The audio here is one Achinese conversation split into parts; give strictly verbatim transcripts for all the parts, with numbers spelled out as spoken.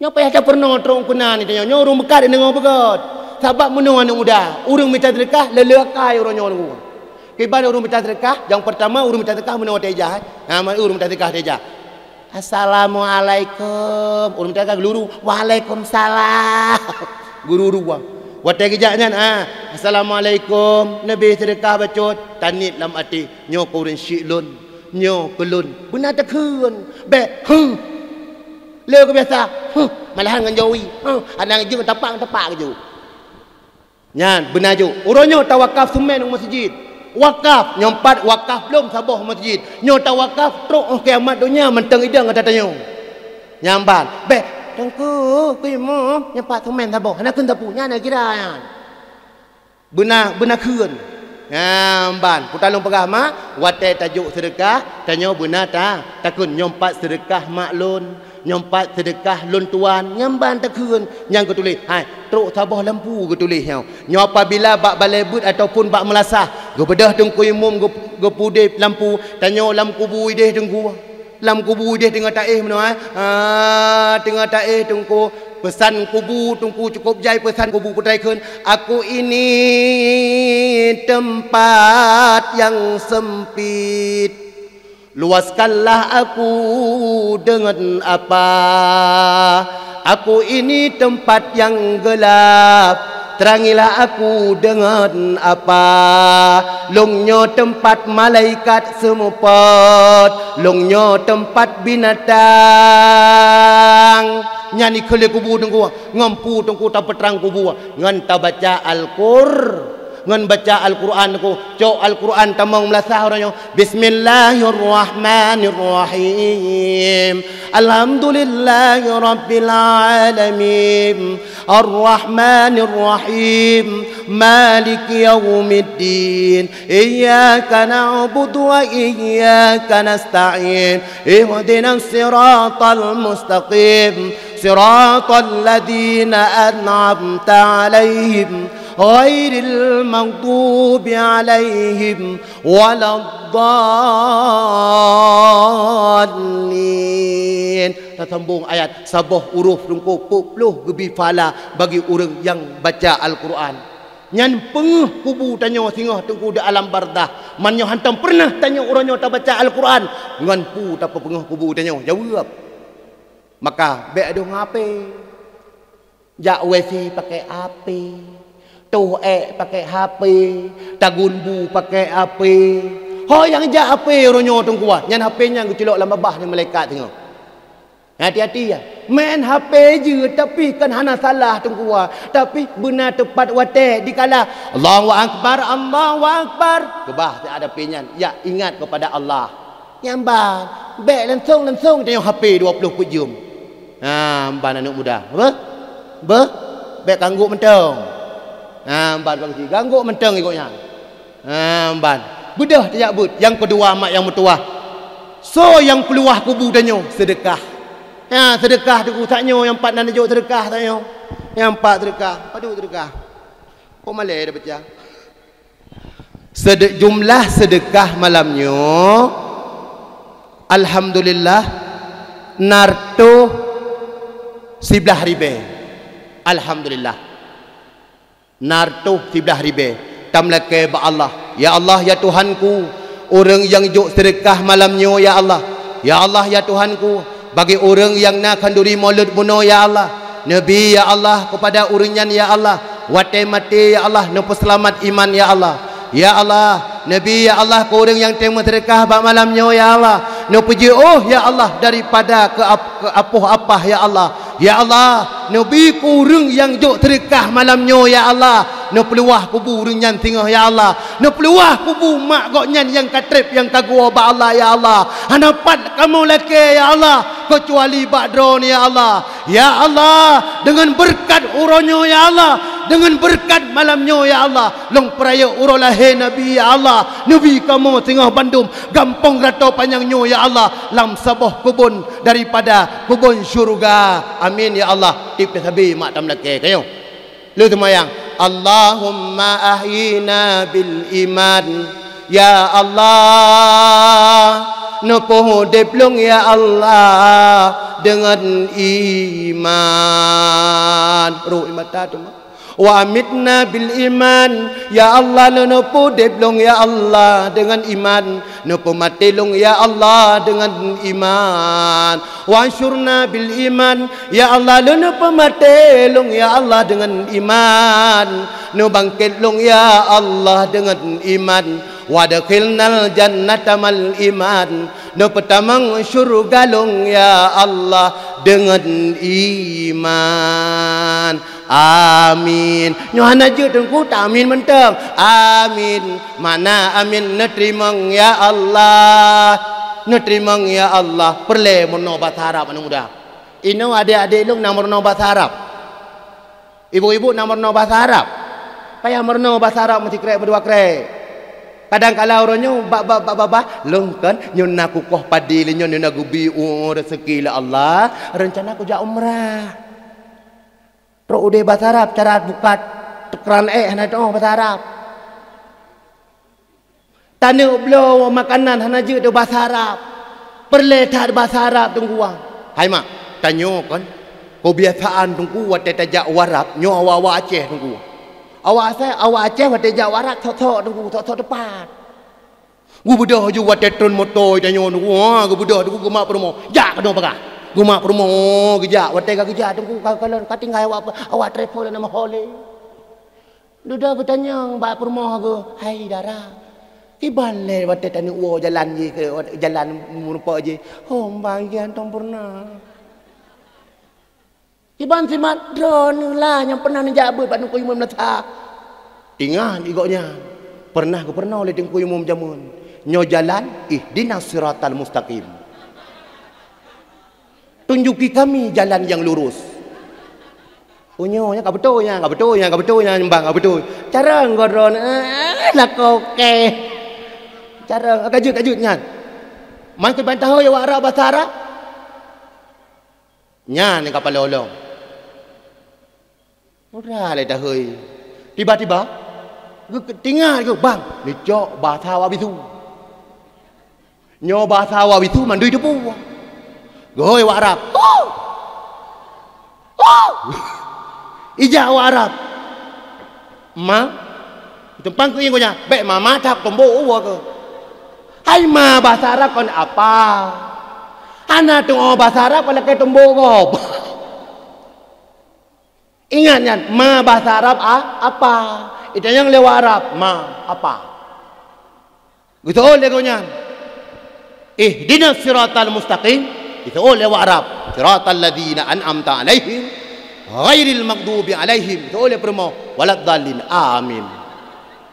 Nyoe payah tapeurunoe trok keunan nyoe, nyoe ureuëng meukat deungoe beugöt. Sabab meunoe aneuëk muda, ureuëng mita seudeukah le-le akai uroe nyoe. Kiban ureuëng mita seudeukah, nyang peurtama ureuëng mita seudeukah meunoe watée ijak, eh. Ha, ureuëng mita seudeukah watée ijak. "Assalamualaikum." Ureuëng mita seudeukah geuluru, "Waalaikumsalam." Geuluru, ah. Watée geujak nyan, ah, "Assalamualaikum." Neubri seudeukah bacut, taniet lam até, "Nyoe keu ureuëng syik lôn, nyoe keu lôn." Beuna takheun, bék, huh. Le keu biasa, huh, malahan ngon jawi, huh, hana jeuet tapak-tapak keujeuet. Nyan beuna jok. Uroe nyoe tawakaf seumén u meuseujid. Wakaf, nyoe pat wakaf lom saboh meuseujid. Nyoe tawakaf trok óh kiamat donya mantong idong ata tanyoe. Nyan ban, bék, "Teungku, keu imum, nyoe pat seumén saboh." Hana kheun sapeue, nyan na kira nyan. Beuna, beuna kheun. Nyan ban, peue ta lôn peugah mak, watée tajok seudeukah, tanyoe beuna ta, takheun, "Nyoe pat seudeukah mak lôn, nyoe pat seudeukah lôn tuan." Nyan ban takheun, nyang geutuléh. Hai, trok saboh lampu geutuléh nyoe. Nyoe apabila bak balée beuet ataupun bak meulasah, geubeudôh teungku imum geu-, geupudeb lampu, tanyoe lam kubu ideh teungku. Lam kubu ideh teungoh taéh meunoe, eh. Ah, teungoh taéh teungku. Peusan kubu teungku cukôp jai, peusan kubu peutai kheun, "Aku ini tempat yang sempit. Luaskanlah aku dengan apa. Aku ini tempat yang gelap. Terangilah aku dengan apa. Lôn nyoe teumpat malaikat seumeupat. Lôn nyoe teumpat binatang." Nyan ikheun lé kubu teungku, ngon peue teungku tapeutrang kubu, ngon tabaca Al-Qur-, ngon baca Al-Qur'an teungku. Cok Al-Qur'an tamong meulasah uroe nyoe. Bismillahirrahmanirrahim. Alhamdulillahirabbil alamin. Arrahmanirrahim. Maliki yaumiddin. Iyyaka na'budu wa iyyaka nasta'in. Ihdinas siratal mustaqim. Siratal ladzina an'amta 'alaihim ghairil maghdubi 'alaihim waladdallin. Tasambong ayat, saboh urof teungku peuet ploh geubi pahala bagi ureuëng nyang baca Al-Qur'an. Nyan peungeuh kubu tanyoe singoh teungku di alam barzakh. Man nyoe hantom peureunah tanyoe uroe nyoe tabaca Al-Qur'an, ngon peue tapeupeungeuh kubu tanyoe? Jaweueb. Maka bék adoh ngon HP. Jak WC pakai HP. Toh ék pakai HP. Tagun bu pakai HP. Ho nyang jak HP uroe nyoe teungku, nyan HP nyan geuculok lam babah nyan malaikat singoh. Hati-hati ya. Main HP jeuet, tapi kan hana salah teungku, tapi beuna teupat watée dikala Allahu Akbar, Allahu Akbar. Keubah siat HP nyan, ya ingat kepada Allah. Nyan ban, bék langsong-langsong tanyoe HP dua ploh peuet jeuem. Ha, ban aneuëk muda. Apa? Beh? Bék kanggok mantong. Ha, ban bang si kanggok mantong ikok nyan. Ha, ban. Beudôh tajak beuet. Nyang keudua mak nyang meutuwah. Soe nyang peuluwah kubu tanyoe? Seudeukah. Ha, seudeukah teungku, sak nyoe nyang pat na neujok seudeukah sak nyoe. Nyang pat seudeukah. Padub seudeukah. Kok malée dah peucah? Sede-, jumlah seudeukah malam nyoe, alhamdulillah, na reutôh siblaih ribée. Alhamdulillah. Na reutôh siblaih ribée. Tameulakée bak Allah. Ya Allah, ya Tuhanku, ureuëng nyang jok seudeukah malam nyoe, ya Allah. Ya Allah, ya Tuhanku, bagi ureuëng nyang na khanduri mulod bunoe, ya Allah. Neubri, ya Allah, keupada ureuëng nyan, ya Allah. Watée maté, ya Allah, neupeuseulamat iman, ya Allah. Ya Allah, neubri, ya Allah, keu ureuëng nyang teumeung seudeukah bak malam nyoe, ya Allah. Neupeujiôh, ya Allah, daripada keu ap-, keu apoh apah, ya Allah. Ya Allah, neubri keu ureuëng nyang jok seudeukah malam nyoe, ya Allah. Neupeuluwah kubu ureuëng nyan singoh, ya Allah. Neupeuluwah kubu mak gobnyan nyang ka treb, nyang ka geuwoe bak Allah, ya Allah. Hana pat kamoe lakée, ya Allah, keucuali bak Droeneuh, ya Allah. Ya Allah, deungon beureukat uroe nyoe, ya Allah, deungon beureukat malam nyoe, ya Allah, lôn peurayeuk uroe lahé Nabi, ya Allah, neubri kamoe singoh bandum gampông Rato Panyang nyoe, ya Allah, lam saboh keubon daripada keubon syeuruga. Amin, ya Allah. Tieb sabe mak tameulakée keu nyoe. Lheueh seumayang, Allahumma ahyina bil iman. Ya Allah, neupeuudeb lôn, ya Allah, deungon iman. Roh mata teuma. Wa amitna bil iman. Ya Allah, leuneupeu udeb lôn, ya Allah, deungon iman. Neupeumaté lôn, ya Allah, deungon iman. Wa ansyurna bil iman. Ya Allah, leuneupeumaté lôn, ya Allah, deungon iman. Neubangkét lôn, ya Allah, deungon iman. Wa adkhilnal jannata mal iman. Neupeutamong syeuruga lôn, ya Allah, deungon iman. Amin. Nyoe hana jeuet Teungku, ta amin mantong. Amin. Makna amin, neuteurimong ya Allah. Neuteurimong ya Allah. Peureulée meurunoe basa Arab aneuk muda. Inoe adek-adek lôn na meurunoe basa Arab. Ibu-ibu na meurunoe basa Arab. Payah meurunoe basa Arab meusikrek meudua krek. Kadang kala uroe nyoe bak, bak, bak babah, lôn kon nyoe na kukoh padi lé nyoe, nyoe na geubi u rezeki lé Allah, rencana kujak umrah. Trok udeb basa Arab, cara buka teukeran ék hana teu'oh basa Arab. Taneuk bloe makanan hana jeuet deuh basa Arab. Peureulée that basa Arab Teungku. Hai mak, tanyoe kon, keubiasaan Teungku watée tajak u Arab, nyoe awak-awak Aceh Teungku. Awak Aceh, awak Aceh watée jak u Arab, sok-sok Teungku, sok-sok teupat. Geubeudôh ju watée tron moto tanyoe Teungku, ha, geubeudôh Teungku geumat peurumoh. Jak keunoe paga. Geumat peurumoh, geujak. Watée ka geujak Teungku, ka, ka lôn, ka tinggai awak, awak travel nama Holeh. Dudoe geutanyong bak peurumoh geuh, "Hai dara, kiban lé watée taneuk woe jalan jih keu jalan meurumpok jih?" "Hom bang, gian tom peureunah." "Kiban simat?" "Droeneuh lah nyang peureunah neujak beuet bak Teungku Imum Nasa." Ingat di gobnyan, peureunah geupeurunoe lé Teungku Imum jameun. Nyoe jalan, ihdinas siratal mustaqim. Tunjuki kami jalan yang lurus. Oh, nyoe nyang ka beutôi nyan, ka beutôi nyan, ka beutôi nyan, nyumbang ka beutôi. Cara ngon droeneuh, eh, lakoe keh. Cara, ka jeuet, ka jeuet nyan. Man keuban tahôi awak Arab basa Arab. Nyan nyang ka palong-long. Muda lé dahôi. Tiba-tiba, geutingat geuh, "Bang, neucok basa awak bisu." Nyoe basa awak bisu mandum teupeu. Geuhôi awak Arab. "Hu! Hu!" Ijak awak Arab. "Ma, teumpang keu ié gobnyan, bék mama that tombok uwa keuh." Hai ma basa Arab kon apa? Hana teu'oh basa Arab kon lakée tombok gob. Ingat nyan, ma basa Arab a, apa. Itanyong lé awak Arab, "Ma, apa?" Geuseuôt lé gobnyan, "Ihdinas siratal mustaqim." Geuseuôt lé awak Arab, "Siratal ladzina an'amta 'alaihim, ghairil maghdubi 'alaihim." Geuseuôt lé peurumoh, "Waladdallin." Amin.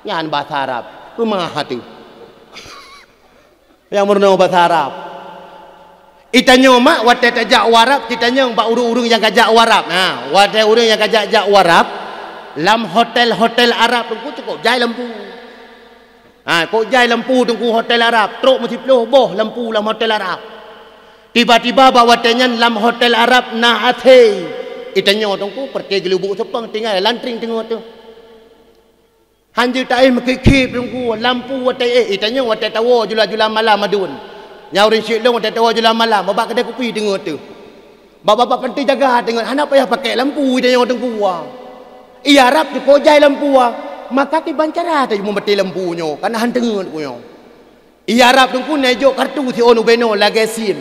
Nyan basa Arab. Peumah teuh. Nyang meurunoe basa Arab. Itanyoe mak watée tajak u Arab, titanyong bak ureuëng-ureuëng nyang ka jak u Arab. Nah, watée ureuëng nyang ka jak-jak u Arab, lam hotel-hotel Arab Teungku cukôp jai lampu. Ha, kok jai lampu Teungku hotel Arab, trok meusiploh boh lampu lam hotel Arab. Tiba-tiba bak watée nyan lam hotel Arab na AC. Itanyoe Teungku peureké geulubuk seupeng tinggai lantring teungoh teuh. Hanjeuet taéh meukhiep-khiep Teungku, lampu watée éh, itanyoe watée tawoe jula-jula malam aduen. Nyang ureuëng syik lôn watée tawoe jula malam, bak keudée kupi teungoh teuh. Bak babah panti jaga teungoh, hana payah pakai lampu itanyoe Teungku. Iya rab teuko jai lampu, maka kiban cara tajak meumaté lampu nyoe, kana han teungeut ku nyoe. Iya rab Teungku neujok kartu siôn ubenoe lagée sim.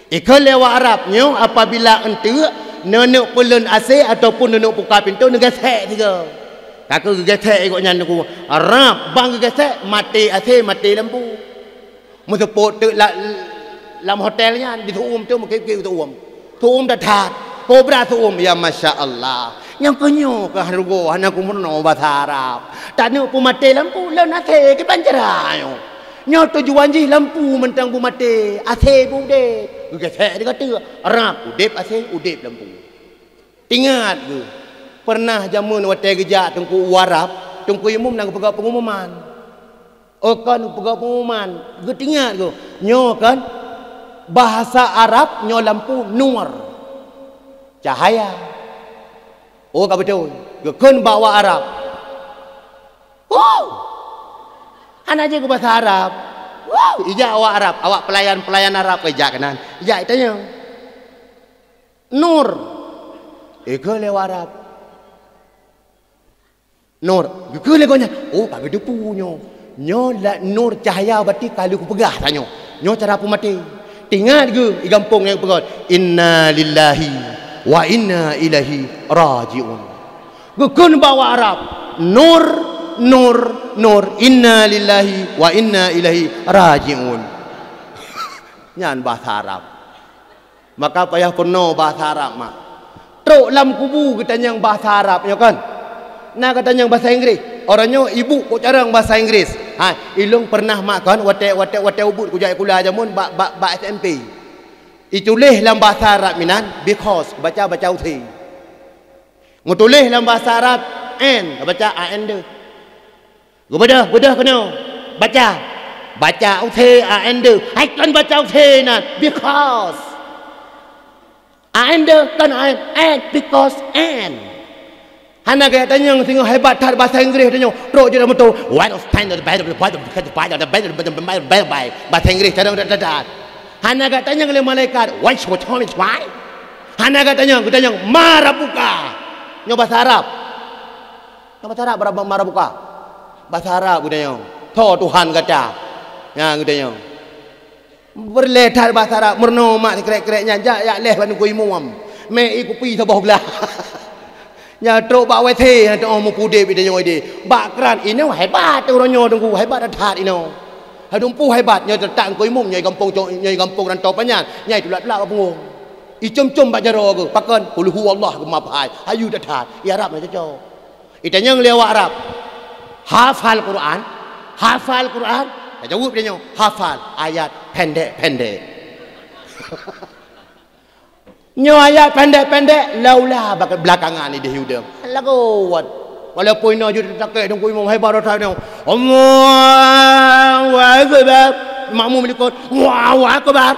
Ikheun lé awak Arab nyoe apabila eunteuk neuneuk peulon AC ataupun neuneuk buka pintoe neugesek sigoe. Ka keuh geugesek gobnyan Teungku. Rab bang geugesek maté AC, maté lampu. Meuseupôt teuk la-, lam hotel nyan di seu-uem tu meukip-kip seu-uem. Seu-uem that-that, kobra seu-uem, ya masya Allah. Nyang keu nyoe keuh rugoe hana kumeurunoe basa Arab. Taneuk peumaté lampu lôn AC kiban cara nyoe. Nyoe tujuan jih lampu mantong peumaté, AC peuudeb. Geugesek di kateuk, rab udeb AC, udeb lampu. Ingat geuh, peureunah jameun watée geujak Teungku u Arab, Teungku Imum na geupeugah peungumuman. Oh kon geupeugah peungumuman, geutingat geuh. Nyoe kon bahasa Arab nyoe lampu nur. Cahaya. Oh ka beutôi. Geukheun bak awak Arab. Wow! Hana jeuet keu bahasa Arab. Wow! Ijak awak Arab, awak pelayan-pelayan Arab ka ijak keunan. Ijak itanyong. Nur. Ikheun lé Arab. Nur. Geukheun lé gobnyan. Oh, ka geuteupeue nyoe. Nyoe la-, nur cahya berarti ka lheueh kupeugah tanyoe. Nyoe cara peumaté. Teuingat geuh, i gampông nyang peugah, "Inna lillahi wa inna ilaihi raji'un." Geukheun bak awak Arab, "Nur, nur, nur, inna lillahi wa inna ilaihi raji'un." Nyan bahasa Arab. Maka payah peurunoe bahasa Arab, mak. Trok lam kubu geutanyong bahasa Arab nyoe kan. Na geutanyong bahasa Inggris. Orang nyoe ibu kok carong bahasa Inggris. Ha, ilong pernah mak kan, watèe, watèe, watèe ubit kujak sikula jameun bak, bak, bak S M P. Ituléh lam bahasa Arab meunan, because, baca, baca use. Meutuléh lam bahasa Arab, and, baca, and deuh. Geubeudôh, beudôh keunoe. Baca. Baca use, and deuh. Hai kon baca use nan, because. And deuh, kon and, and, because, and. Hana gaya tanyong singoh hebat that bahasa Inggris tanyoe. Trok jeuet meututoe. What is stand the bad, bad, bad, bad, bad, bad, bad, bad, bad. Bahasa Inggris carong that, that, that. Hana gaya tanyong lé malaikat. Why, why, why, why? Hana gaya tanyong, geutanyong, "Ma rabbuka?" Nyoe bahasa Arab. Nyoe bahasa Arab, "Ma rabbuka?" Bahasa Arab geutanyong, "Soe Tuhan gata?" Nyan geutanyong. Peureulèe that bahasa Arab, meurunoe mak sikrek-krek nyan, jak, jak leh bak teungku imum. Mé ie kupi saboh glah. Nyan trok bak W C, nyan teuh meupeudeb ide nyoe ide. Bak kran, inoe hebat uroe nyoe teungku, hebat that inoe. Hadum peue hebat, nyoe teutak teungku imum, nyoe gampông co-, nyoe gampông rantau panyan, nyan itulak-tulak bak punggong. Icom-com bak jaroe geuh, pakon? Qul huwallah geumap hai, hayeu that-that. Ie Arab nyan cocok. Itanyong lé awak Arab, "Hafal Quran? Hafal Quran?" Tajaweueb tanyoe, "Hafal, ayat pendek-pendek." Nyoe ayat pendek-pendek, laula bak-, belakangan ideh udeueng. Lagoe. Walaupun inoe jeuet takek teungku imum hebat rot nyoe. Allahu Akbar. Makmum likot, Allahu Akbar.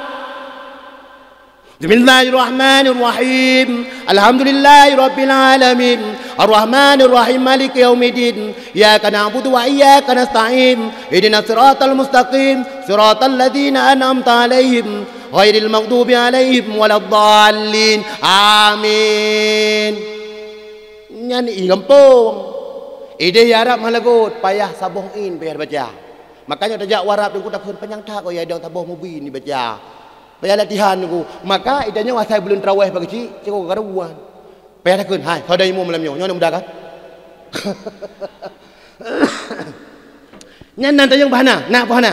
Bismillahirrahmanirrahim. Alhamdulillahirabbil alamin. Arrahmanirrahim. Maliki yaumiddin. Iyyaka na'budu wa iyyaka nasta'in. Ihdinas siratal mustaqim. Siratal ladzina an'amta 'alaihim, ghairil maghdubi 'alaihim waladdallin. Amin. Nyan ie gampông. Ideh Arab meuhalagot, payah saboh in payah baca. Makanya tajak u Arab teungku takheun panyang that kok ya dong saboh mubin dibaca. Payah latihan teungku. Maka itanyoe asai buleuen traweh pageucik, cit ka karuan. Payah takheun, "Hai, soe dong imum malam nyoe?" Nyoe na muda kan? Nyan nan tanyong bah na, na bah na.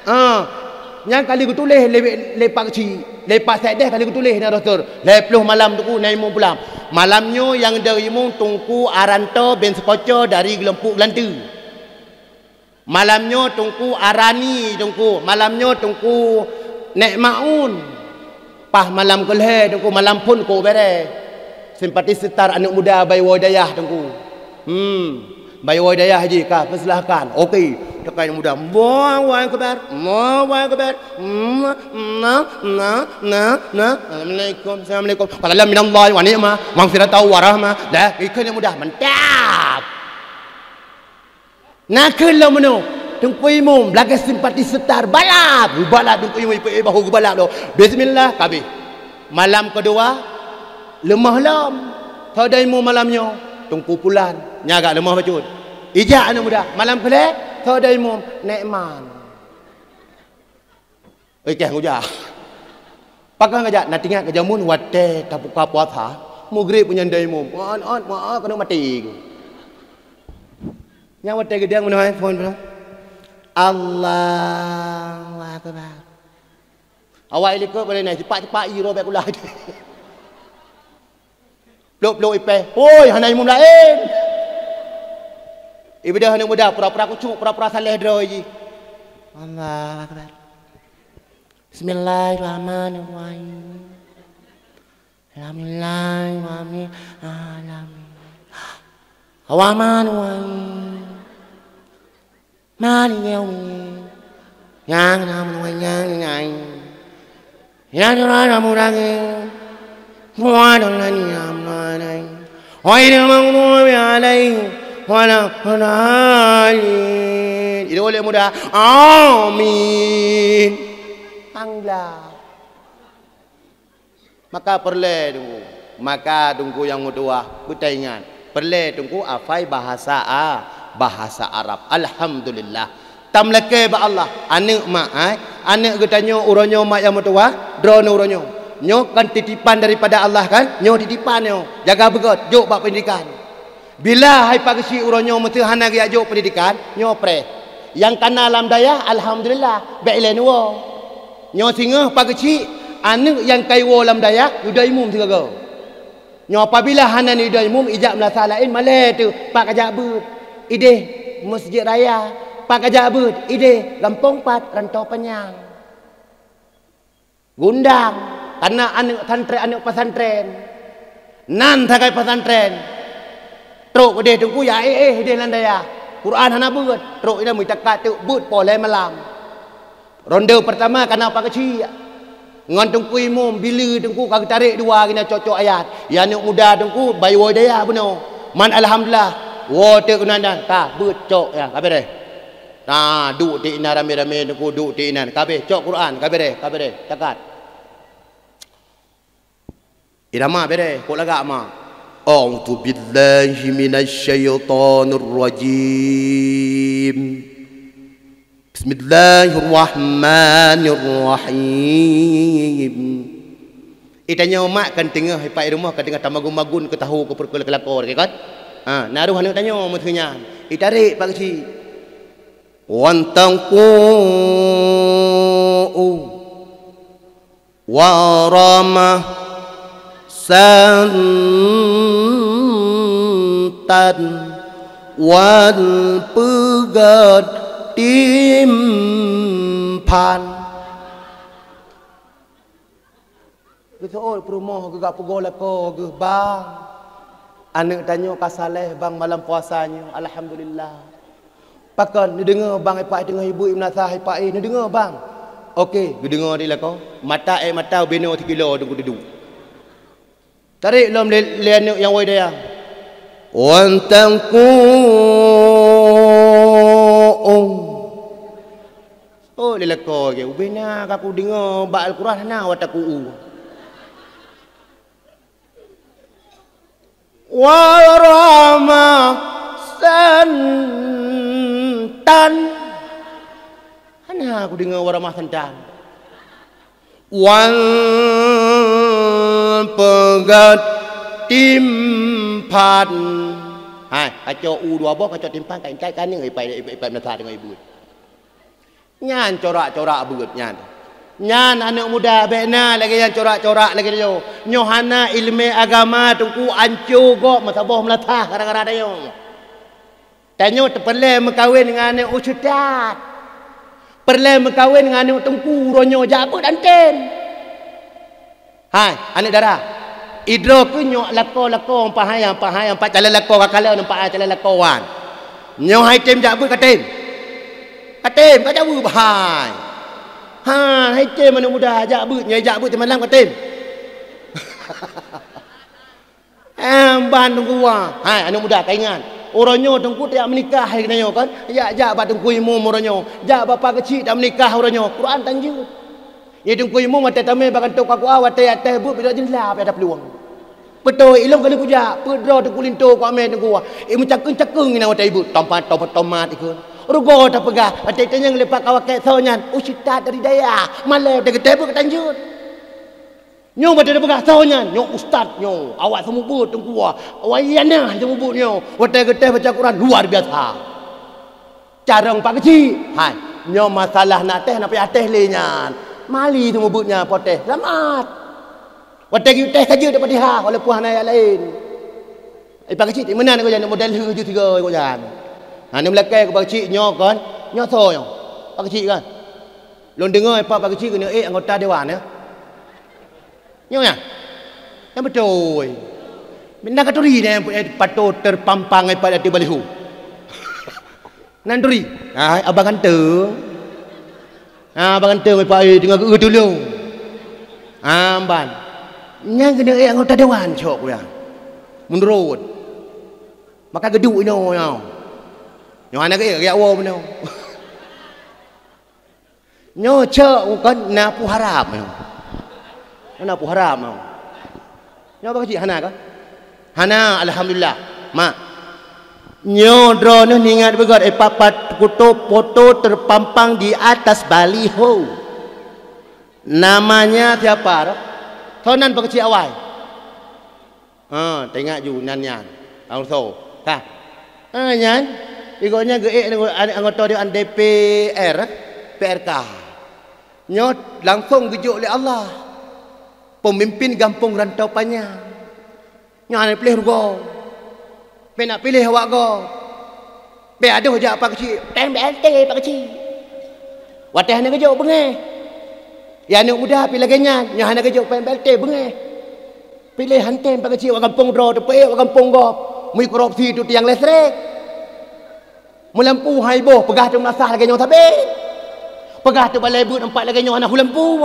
Ah, nyan kali geutuléh lé, lé Pak Keuchik, lé Pak Sekdes kali geutuléh na roh tur. Lhèe ploh malam teungku na imum pulang. Malam nyoe nyang dong imum Teungku Aranto bin Sekoco dari Geulompok Geulanteu. Malam nyoe Teungku Arani, Teungku. Malam nyoe Teungku Nek Maun. Paih malam keulhèe Teungku, malam phôn kok bèrèh. Simpati setar aneuk muda Bayi Woe Dayah Teungku. Hmm. Bayi Woe Dayah jih ka, peusilahkan. Oke. Teuka aneuk muda. Allahu Akbar. Allahu Akbar. Hmm. Na, na, na, na. Assalamualaikum. Assalamualaikum. Fadlan minallahi wa ni'mah. Maghfiratan wa rahmah. Dah, ikut aneuk muda. Mantap. Na keuh lom meunoe, Teungku Imum, lagèe simpati setar, balap, geubalap Teungku Imum, ipeuék bahô geubalap lom. Bismillah, ka abéh. Malam keudua, leumah lom. Soe dong imum malam nyoe, Teungku Pulan, nyan agak leumah bacut. Ijak aneuk muda, malam keulhèe, soe dong imum, Nek Man. Eh, keh ngujak. Pakon ngajak, na teuingat keu jameun watèe tabuka puasa, mugreb nyan dong imum. Ot, ot, ot, keuneuk maté. Nyan watèe geudong meunoe phôn, phôn. Allahu Akbar. Awai likot boleh naik, cepat-cepat i roh bèk kulah. Plôk-plôk ipèh, "Hôi, hana imum laén." Ibeudôh aneuk muda, pura-pura kucuk, pura-pura saleh droe jih. Allahu Akbar. Bismillahirrahmanirrahim. Alhamdulillahirabbil alamin. Arrahmanirrahim. Maliki yaumiddin. Nyang na meunyoe nyang nyan. Nyang na meunyoe nyang. Wa ala nani amnani. Ghairil maghdubi alaihim wala dhalin. Idôk lé muda. Amin. Angla. Maka peureulée Teungku, maka Teungku nyang meutuah beutaingat, peureulée Teungku hafai bahasa A-, bahasa Arab. Alhamdulillah. Tameulakée bak Allah, aneuëk mak, ai, aneuëk geutanyoe uroe nyoe mak nyang meutuah, droeneuh uroe nyoe. Nyoe kan titipan daripada Allah kan? Nyoe titipan nyoe. Jaga beugét, jok bak pendidikan. Bila hai Pak Geuchik uroe nyoe meuseuh hana geujak jok pendidikan, nyoe preh. Nyang kana lam dayah, alhamdulillah, bék ilée neuwoe. Nyoe singoh Pak Geuchik, aneuëk nyang ka iwoe lam dayah, neuidong imum sigoe. Nyoe apabila hana neuidong imum, ijak meulasah laén, malée teuh, pat kajak beuet. Idéh Masjid Raya, pat kajak beuet. Idéh gampông pat, Rantau Panyang. Gundang, kana aneuëk santrén, aneuëk pesantren. Nan sagai pesantren. Trok idéh Teungku, ya éh-éh idéh lam dayah. Quran hana beuet, trok idéh meuitakat teuk beuet poh lhée malam. Ronde peurtama kana Pak Geuchik. Ngon Teungku Imum, bila Teungku ka geutarek dua gina cok-cok ayat. Ya aneuëk muda Teungku, bayi woe dayah bunoe. Man alhamdulillah, woe teuk keunan dan, ka beuet cok ya, ka béréh. Na, duek ti inan ramé-ramé Teungku, duek ti inan. Ka béh, cok Quran, ka béréh, ka béréh. Takat. Irama béréh, kok lagak ma. A'udzubillahi minasyaitonirrajim. Bismillahirrahmanirrahim. Itanyoe mak kan teungoh ipak i rumoh ka teungoh tamagun-magun keu tahu keu peureukeulakor kan? Ha, na roh aneuëk tanyoe meuseuh nyan. Itarek Pak Geuchik. Wan tangku warama santan wal peugét timphan. Geuseuôt peurumoh geugak peugoe lakoe geuh bang. Aneuëk tanyoe ka saleh bang malam puasa nyoe, alhamdulillah. Pakon neudeungoe bang ipak teungoh ibu imnasah ipak eh neudeungoe bang. Oke, geudeungoe di lakoe. Mata ék mata ubenoe sikilo deungon dudu. Tarek lom lé, lé aneuëk nyang woe dayah. Wan tangku. Oh, lé lakoe geuh, ubena ka kudeungoe bak Al-Quran hana watée ku u. Warama santan. Hana kudeungoe warama santan. Wan peugét timphan. Hai, kacok u dua boh, kacok timphan, ka intat ka nyoe ipai, ipai, ipai meunasah deungon ibu. Nyan corak-corak beuet nyan. Nyan aneuëk muda bék na lagée nyan corak-corak lagée nyoe. Nyoe hana iéleumé agama Teungku anco gob meusaboh meulatah gara-gara tanyoe. Tanyoe teupeureulée meukawen ngon aneuëk ustaz. Peureulée meukawen ngon aneuëk teungku uroe nyoe jak beuet anten. Hai, aneuëk dara. Idroe keuh nyoe lakoe-lakoe pahai, pahai, pat calon lakoe ka kalon, pat calon lakoe wan. Nyoe hai tem jak beuet ka tem. Ka tem, ka jak beuet bahai. Ha, hai tem aneuëk muda jak beuet, nyoe jak beuet teumalam ka tem. Eh, ban teungku wa. Hai, aneuëk muda ka ingat. Uroe nyoe teungku tajak meunikah hai keunoe kan. Jak, jak bak teungku imum uroe nyoe. Jak bak pak keuchik tajak meunikah uroe nyoe. Quran tanjeuet. Nyan teungku imum watée tamé bak kantô K K U A watée jak teh buet bidok jeundela pih ada peuluang. Beutôi, ilong kali kujak, peuet droe teungku linto ku amé teungku. Eh, meucakeueng-cakeueng inan watée ibuet, tomat, tomat, tomat ikheun. Rugoe tapeugah, watée itanyong lé pak kawakée soe nyan, ustaz dari dayah. Malée watée geuteh buet ka tanjeuet. Nyoe watée tapeugah soe nyan, nyoe ustaz nyoe, awak seumeubeuet teungku. Awak ianah seumeubeuet nyoe, watée geuteh baca Quran luar biasa. Carông pak keuchik. Hai, nyoe masalah na teh, na payah teh lé nyan. Mali teuma buet nyan po teh, seulamat. Watée geuteh ka jeuet Fatihah, walaupun hana ayat laén. Eh, pak keuchik, meunan keu nyan model lheueh jeuet sigoe keu nyan. Ha, neumeulakée keu pak keuchik nyoe kon, nyoe soe nyoe? Pak keuchik kan? Lôn deungoe pak, pak keuchik keuneuk ék anggota dewan, ya? Nyoe nyan? Nyan beutôi. Meunan ka turi nyan, eh, patot teupampang, eh, pada di baliho. Nan turi. Ah, abang ganteng. Ah, abang ganteng, eh, Pak, eh, teungoh geu tulông. Ah, ban. Nyan keuneuk, eh, anggota dewan cok ku ya. Meunurot. Maka geuduek inoe nyoe. Nyoe hana geu, eh, geu woe meunoe. Nyoe cok kon na peue harab nyoe. Na peue harab nyoe. Nyoe bak keuchik hana kah? Hana, alhamdulillah. Mak. Nyoe droeneuh ingat beugöt, eh, papat kuto foto terpampang di atas baliho. Namanya siapa, roh? Soe nan bak keuchik awai? Ha, teuingat ju nan nyan. Langsung. Ka. Ha, nyan. Igoe nyan geuék anggota dewan D P R, P R K. Nyoe langsung geujok lé Allah. Pemimpin gampông Rantau Panyang. Nyoe hana piléh rugoe. Pih nak piléh awak gob. Pih adoh jak Pak Keuchik, teng B L T Pak Keuchik. Watèe hana geujok beungéh. Ya aneuk muda pih lagèe nyan, nyoe hana geujok peng B L T beungéh. Piléh han teng Pak Keuchik, awak gampông droe teupeu, awak gampông gob. Meukorupsi tu tiang listrik. Meulampu hai boh, peugah teuk meunasah lagèe nyoe sabe. Peugah teuk balèe beuet empat lagèe nyoe hana hue lampu.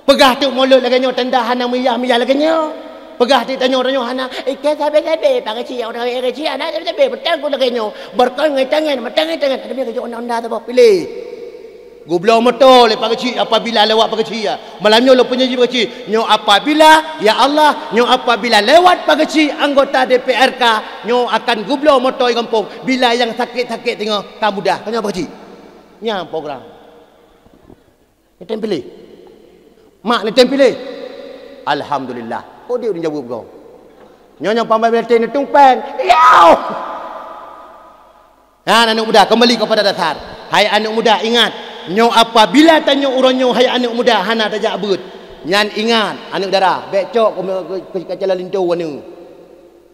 Peugah teuk mulod lagèe nyoe tenda hana miyah-miyah lagèe nyoe. Peugah teuk tanyoe-tanyoe hana, ikei sabe-sabe, Pak Keuchik, ureueng keuchik hana sabe-sabe, beutôi ku lagèe nyoe. Beureukat ngon tangan, meutangan-tangan, ada miyah geujok onda-onda saboh piléh. Geubloe moto lé Pak Keuchik apabila lewat Pak Keuchik, ya. Malam nyoe lôn peujanji Pak Keuchik, nyoe apabila, ya Allah, nyoe apabila lewat Pak Keuchik anggota D P R K, nyoe akan geubloe moto di gampông. Bila nyang sakét-sakét teungoh ka mudah, ka nyoe Pak Keuchik. Nyan program. Neutém piléh. Mak neutém piléh. Alhamdulillah. Kok dia jaweueb goe? Nyoe nyang pambai B L T neutueng péng. Yoh! Nyan aneuk muda, kembali kepada dasar. Hai aneuk muda, ingat, nyoe apabila tanyoe uroe nyoe, hai aneuk muda, hana tajak beuet, nyan ingat, aneuk dara, bèk cok keu, keu, keu, keu jalan linto aneuk.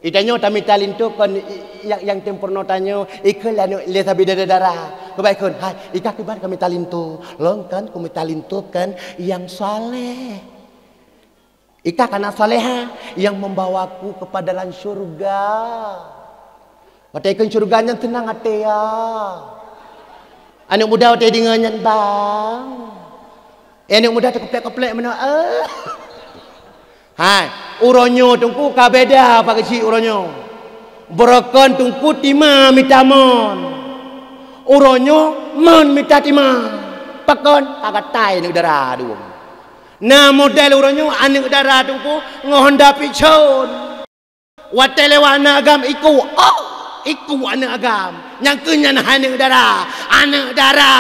Di tanyoe tamita linto kon i, i, nyang, nyang tem peurunoe tanyoe, ikheun lé aneuk lé sabe dara-dara. Keubai kheun, hai, ika kiban ka mita linto, lôn kan ku mita linto kan nyang saleh. Ika kana salehah yang membawaku kepada dalam syurga. Watèe ikheun syurga nyan seunang até ya. Aneuk muda watèe deungö nyan bang. Eh, aneuk muda teukeplek-keplek meunoe, eh. Hai, uroe nyoe teungku ka beda Pak Keuchik uroe nyoe. Beurokon teungku tima mita mon. Uroe nyoe mon mita tima. Pakon? Ka gatai aneuk dara dua. Na model uroe nyoe aneuk dara teungku ngon honda pichon. Watèe lewat aneuk agam iku, oh, iku aneuk agam. Nyang keu nyan hai aneuk dara, aneuk dara,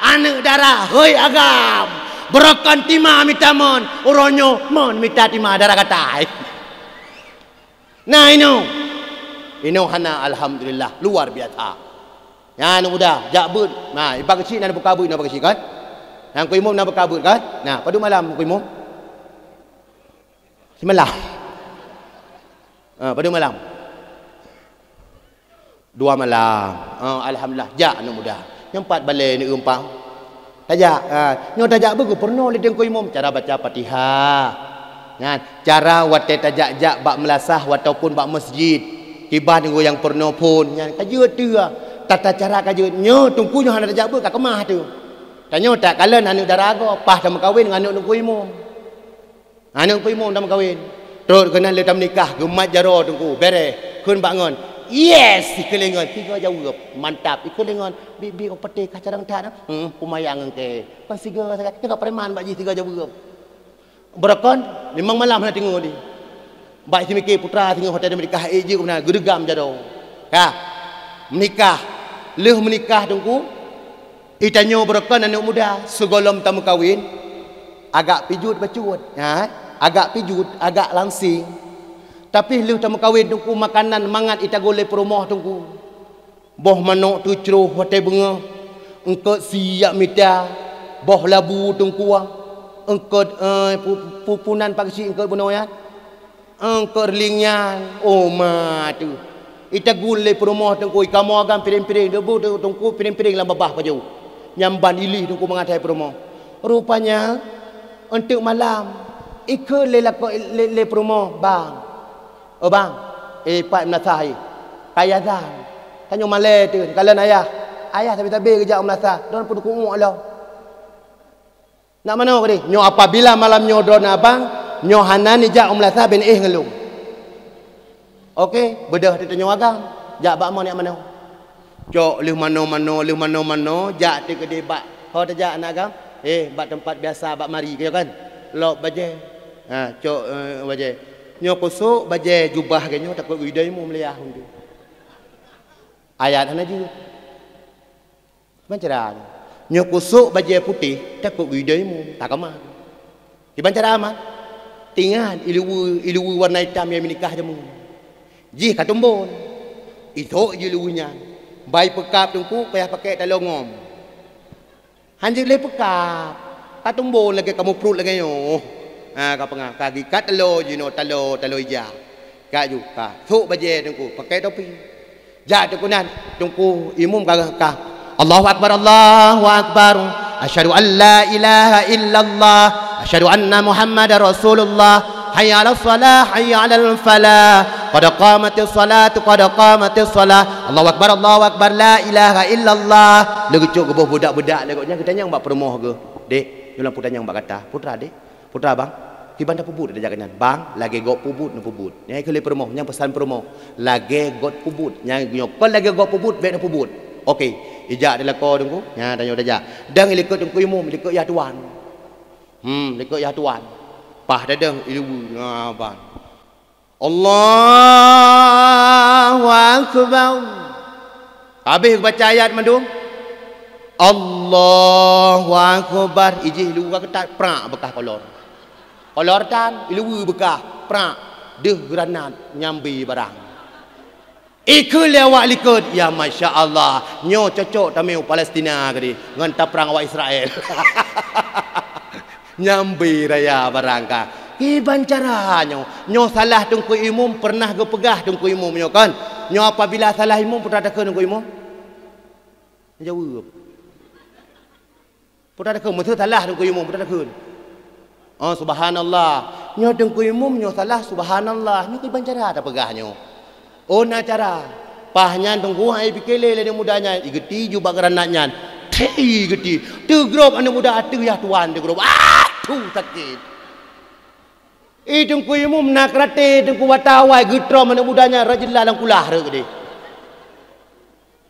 aneuk dara, hei agam. Beurokon tima mita mon, uroe nyoe mon mita tima dara gatai. Nah, inoe. Inoe hana, alhamdulillah, luar biasa. Nyan aneuk muda, jak beuet. Nah, i Pak Keuchik na buka beuet, na Pak Keuchik kan? Nyang keu imum na buka beuet kan? Nah, padum malam keu imum? Simalam. Ah, padum malam? Dua malam. Ah, alhamdulillah, jak aneuk muda. Nyang pat balèe aneuk umpang. Tajak, ah, nyoe tajak beuet geupeurunoe lé teungku imum cara baca Fatihah. Nyan, cara watèe tajak-jak bak meulasah ataupun bak masjid. Kiban ngon nyang peurunoe phôn. Nyan ka jeuet teuh. Tata cara ka jeuet. Nyoe teungku nyoe hana tajak beuet ka keumah teuh. Tanyoe takalon aneuk dara gob, paih tameukawen ngon aneuk teungku imum. Aneuk teungku imum tameukawen. Trok keunan lé tameunikah, geumat jaroe teungku, bèrèh. Kheun bak ngon, "Yes!" Ikheun lé ngon, sigoe jaweueb. "Mantap!" Ikheun lé ngon, "Bibi, oh, patéh ka carông that, nah?" "Hmm, peumayang engke." Kon sigoe sagai, nyoe ka preman bak jih sigoe jaweueb. Beurokon, limong malam hana teungoh di. Bak simiké putra singoh watèe tameunikah, ék jeuet keunan, geudeugam jaroe. Ka. Meunikah. Lheueh meunikah teungku, Di tanyoe beurokon aneuk muda, sigohlom tameukawen, agak pijuet bacut, ha? Agak pijuet, agak langsing. Tapi lheueh tameukawen teungku, makanan mangat jitaguen lé peurumoh teungku. Boh manok teucroh watèe beungoh, eungkôt sie jak mita, boh labu teungku, eungkôt, eh, pu-, pu-, punan pakcik eungkôt bunoe nyan. Eungkôt reuling nyan, oh ma teuh. Jitaguen lé peurumoh teungku, jikamoe agam piréng-piréng, debu teungku piréng-piréng lam babah pajoh. Nyan ban ilih teungku mangat hai peurumoh. Rupanya, eunteuk malam, jikheun lé lakoe lé, lé peurumoh, "Bang, oh bang, eh pat meulasah eh. Ka azan. Tanyoe malèe teuh, kalon ayah. Ayah sabe-sabe geujak meulasah, droeneuh peuduek uek lom." Nak manoe keudeh? Nyoe apabila malam nyoe droeneuh abang, nyoe hana nijak u meulasah, ben éh ngon lôn. Oke, beudôh teuh tanyoe agam, jak bak mo neujak manoe. Cok lheueh manoe-manoe, lheueh manoe-manoe, jak teuh keudeh bak, ho tajak aneuk agam? Eh, bak teumpat biasa, bak mari, keu kan? Lop bajèe. Ha, cok, eh, bajèe. Nyoe kusok bajée jubah geuh nyoe takot geuidai mu meuliyah hundu. Ayat hana jeuet. Kiban cara nyoe? Nyoe kusok bajée putéh takot geuidai mu takama. Kiban cara amat? Tingan iluwe, iluwe warna itam nyang meunikah jameun. Jih ka tumbon. Isok jih iluwe nyan. Bai peukab teungku payah pakai taloe ngom. Hanjeuet lé peukab, ka tumbon lagée kamoe pruet lagée nyoe. Ha, ka peungah, ka gikat taloe jinoe, taloe, taloe ija. Ka ju, ka sok bajée teungku, pakai topi. Jak teungku nan, teungku imum ka, ka. Allahu akbar, Allahu akbar. Asyhadu an la ilaha illallah. Asyhadu anna Muhammadar Rasulullah. Hayya 'alas shalah, hayya 'alal falah. Qad qamatis shalatu, qad qamatis shalah. Allahu akbar, Allahu akbar, la ilaha illallah. Leucok geuboh budak-budak lé gobnyan geutanyong bak peurumoh geuh. Dek, nyoe lam peutanyong bak gata. Putra, dek. Putra, bang. Kiban tapeubuet tajak nyan? Bang, lagée gob peubuet neupeubuet. Nyan ikheun lé peurumoh, nyan peusan peurumoh. Lagée gob peubuet. Nyan nyoe kon lagée gob peubuet, bék neupeubuet. Oke. Ijak di lakoe teungku. Nyan tanyoe tajak. Dang ilikot teungku imum, ilikot yah tuan. Hmm, likot yah tuan. Pah dadeueng iluwe ngaban. Allahu akbar. Habéh baca ayat mandum. Allahu akbar. Ijih iluwe ka keutat prak beukah kolor. Kolor tan iluwe beukah prak deuh granat nyambi barang. Ikheun lé awak likot, ya masya Allah, nyoe cocok tamé u Palestina keudeh ngon taprang awak Israel. Nyambi raya barangka. Kiban cara nyoe? Nyoe salah teungku imum pernah geupeugah teungku imum nyoe kan? Nyoe apabila salah imum putra takheun teungku imum? Jaweueb. Putra takheun, meuseu salah teungku imum, putra takheun. Oh, subhanallah. Nyoe teungku imum nyoe salah, subhanallah. Nyoe kiban cara tapeugah nyoe. Oh, na cara. Pah nyan teungku hai pike lé lé aneuk muda nyan, igeuti jubah granat nyan. Thi igeuti. Teugrob aneuk muda ateueh yah tuan teugrob. Ah, thu sakét. Ih, teungku imum na keuraté teungku watawai geutrom aneuk muda nyan rot jeulaih lam kulah rot keudeh.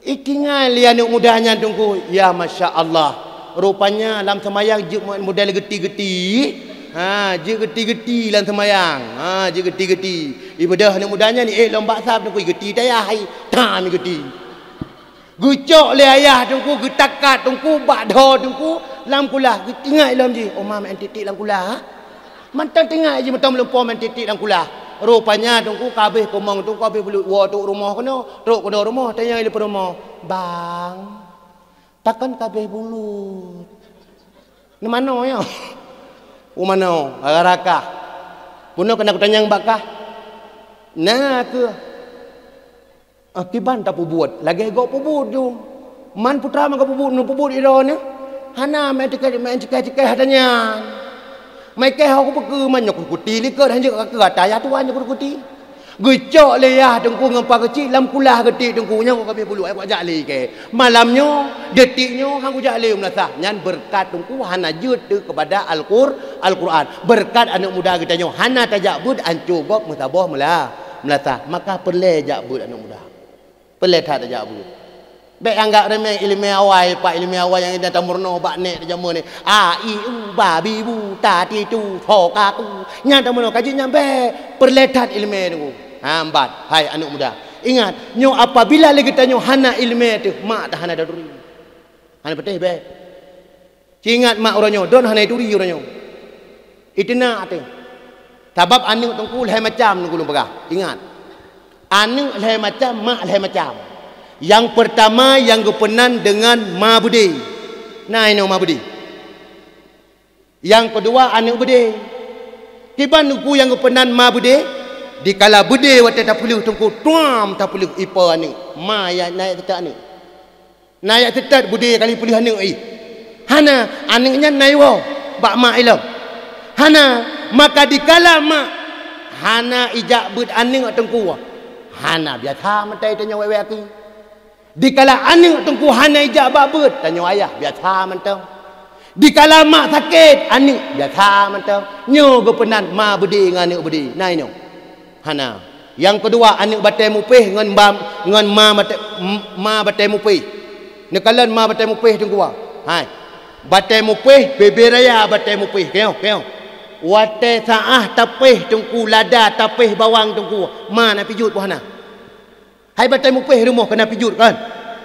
Itingai lé aneuk muda nyan teungku, ya masya Allah. Rupanya lam seumayang jeuet model geuti-geuti. Ha, jeuet geuti-geuti lam seumayang. Ha, jeuet geuti-geuti. Ibeudôh aneuk muda nyan iék lom bak sab teungku, geuti tayah hai. Tam geuti. Geucok lé ayah teungku, geutakat teungku, bak dho teungku, lam kulah. Geutingai lom jih, oma meu'en tiek-tiek lam kulah. Mantong teuingat jih mantong meulumpoe meu'en tiek-tiek lam kulah. Rupanya teungku ka habéh keumong teungku ka habéh bulut. Woe trok rumoh keunoe, trok keunoe rumoh, tanyong lé peurumoh, "Bang, pakon ka habéh bulut? Neumanoe nyoe?" "U manoe, gara-gara kah." "Bunoe keuneuk kutanyong bak kah?" "Na kheueh." Ah, kiban tapeubuet, lagée gob peubuet ju. Man putra meuka peubuet, neupeubuet droeneuh. Hana meu'en tikai, meu'en tikai-tikai hata nyan. Meu'en tikai ho kupeukeu man nyoe kukuti likot hanjeuet ka keu ata yah tuan nyoe kukuti. Geucok lé yah teungku ngon pa keuchik lam kulah geuti teungku nyoe kami puluh ai jak lé ke. Malam nyoe, detik nyoe han kujak lé u meulasah. Nyan beureukat teungku hana jeuet teuh keupada Al-Qur-, Al-Qur'an. Beureukat aneuk muda geutanyoe hana tajak beuet anco gob meusaboh meula-, meulasah. Maka peureulée jak beuet aneuk muda. Peureulée that tajak beuet. Bék anggab remeh ileumé awai, pat ileumé awai nyang inong tameurunoe bak nèk di jameun nyoe. A, i, u, ba, bi, bu, ta, ti, tu, tho, ka, ku. Nyan tameurunoe ka jeuet nyan bék. Peureulée that ileumé teungku. Ha, meubat. Hai aneuk muda. Ingat, nyoe apabila lé geutanyoe hana ileumé teuh, mak teuh hana taturi. Hana patéh bék. Ci ingat mak uroe nyoe, droen hana ituri uroe nyoe. Iteunak teuh. Sabab aneuk teungku lhée macam teungku lôn peugah. Ingat. Aneuk lhée macam, mak lhée macam. Nyang peurtama nyang geupeunan deungon ma beudé. Na inoe ma beudé. Nyang keudua aneuk beudé. Kiban teungku nyang geupeunan ma beudé? Dikala beudé watée tapeuleueh teungku, tuam tapeuleueh ipo aneuk. Ma ya naik teutak aneuk. Na jak teutet beudé kali peuleueh aneuk ih. Hana, aneuk nyan na iwoe bak mak ilom. Hana, maka dikala mak hana ijak beuet aneuk teungku. Hana biasa mantong tanyoe wék-wék aki. Dikala aneuk teungku hana ijak bak beuet, tanyoe ayah biasa mantong. Dikala mak sakét, aneuk biasa mantong. Nyoe geupeunan ma beudé ngon aneuk beudé. Na inoe. Hana. Nyang keudua, aneuk batée mupéh ngon ba-, ngon ma batée, m-, ma batée mupéh. Neukalon ma batée mupéh teungku. Hai. Batée mupéh, bebe raya batée mupéh. Keunyoe, keunyoe. Watée saáh tapéh Teungku, lada tapéh bawang Teungku, ma na pijuet boh na. Hai batée mupéh rumoh ka na pijuet kan?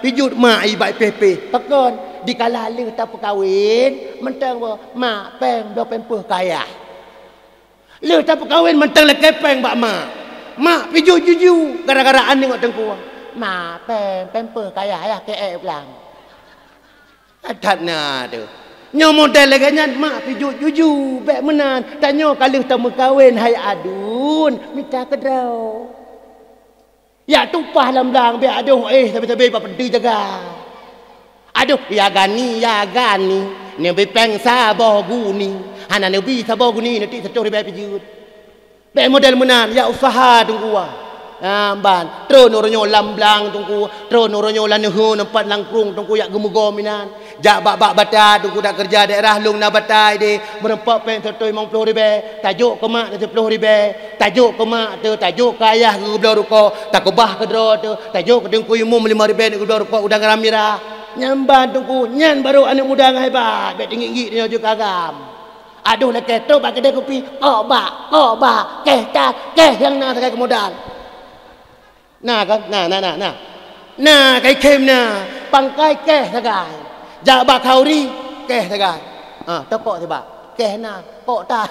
Pijuet ma i bak péh-péh. Pakon? Dikala lheueh tapeukawen, mantong boh, mak péng bloe pampers keu ayah. Lheueh tapeukawen mantong lakée péng bak mak. Mak pijuet juju gara-gara aneuëk Teungku. Mak péng pampers keu ayah, ayah keu ék blang. That na teuh. Nyoe model lagée nyan mak pijuet juju, bék meunan. Tanyoe ka lheueh tameukawen hai aduen, mita keudroe. Yak tumpah lam blang, bék adoh éh sabe-sabe bak peunti jaga. Adoh, ya gani, ya gani, neubi péng saboh guni. Hana neubi saboh guni, neutiek sitoh ribée pijuet. Bék model meunan, ya usaha Teungku. Nyan ban, tron uroe nyoe lam blang Teungku, tron uroe nyoe lam neuheun teumpat nangkrong Teungku yak geumeugoe inan. Jak bak-bak bata Teungku dak keureuja daerah lôn na bata ideh, meureumpok péng sitoh limong ploh ribée, tajok keu mak teuh siploh ribée, tajok keu mak teuh, tajok keu ayah geubloe rukok, takeubah keudroe teuh, tajok keu Teungku Imum limong ribée geubloe rukok udang garam mirah. Nyan ban Teungku, nyan barô aneuëk muda nyang hebat, bék teungiek-ngiek nyoe jeuet keu agam. Adoh lakée trok bak keudée kupi, kok bak, kok bak, kéh that, kéh nyang na sagai keumodal. Na kan? Na, na, na, na. Na, kai khem na, pangkai kéh sagai. Jak bak khauri, kéh sagai. Ha, tokok sibak, kéh na, kok that.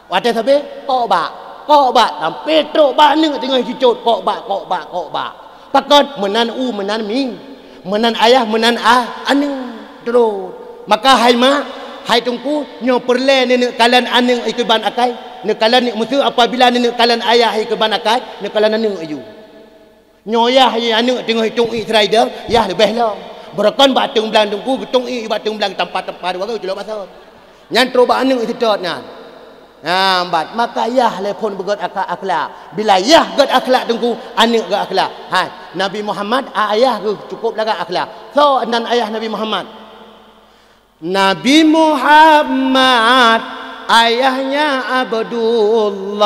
Watée sabe, kok bak, kok bak, sampai trok bak aneuëk teungoh jicot, kok bak, kok bak, kok bak. Pakon? Meunan u, meunan mi. Meunan ayah, meunan a, aneuëk. Trok. Maka hai mak, hai Teungku, nyoe peureulée neuneuk kalon aneuëk ikeue ban akai. Neukalon neuneuk meuseu apabila neuneuk kalon ayah ikeue ban akai, neukalon aneuëk aju. Nyoe yah aneuëk teungoh itong iek sira idong, yah leubeh lom. Beurokon bak teungblang Teungku, geutong iek bak teungblang tampa-tampa dua goe culok basot. Nyan trok bak aneuëk seutôt nyan. Nyan ban, maka yah lé phon beugét akhlak, akhlak. Bila yah gét akhlak Teungku, aneuëk gét akhlak. Hai, Nabi Muhammad, ayah geuh cukôp lagak akhlak. Soe nan ayah Nabi Muhammad? Nabi Muhammad, ayahnya Abdullah,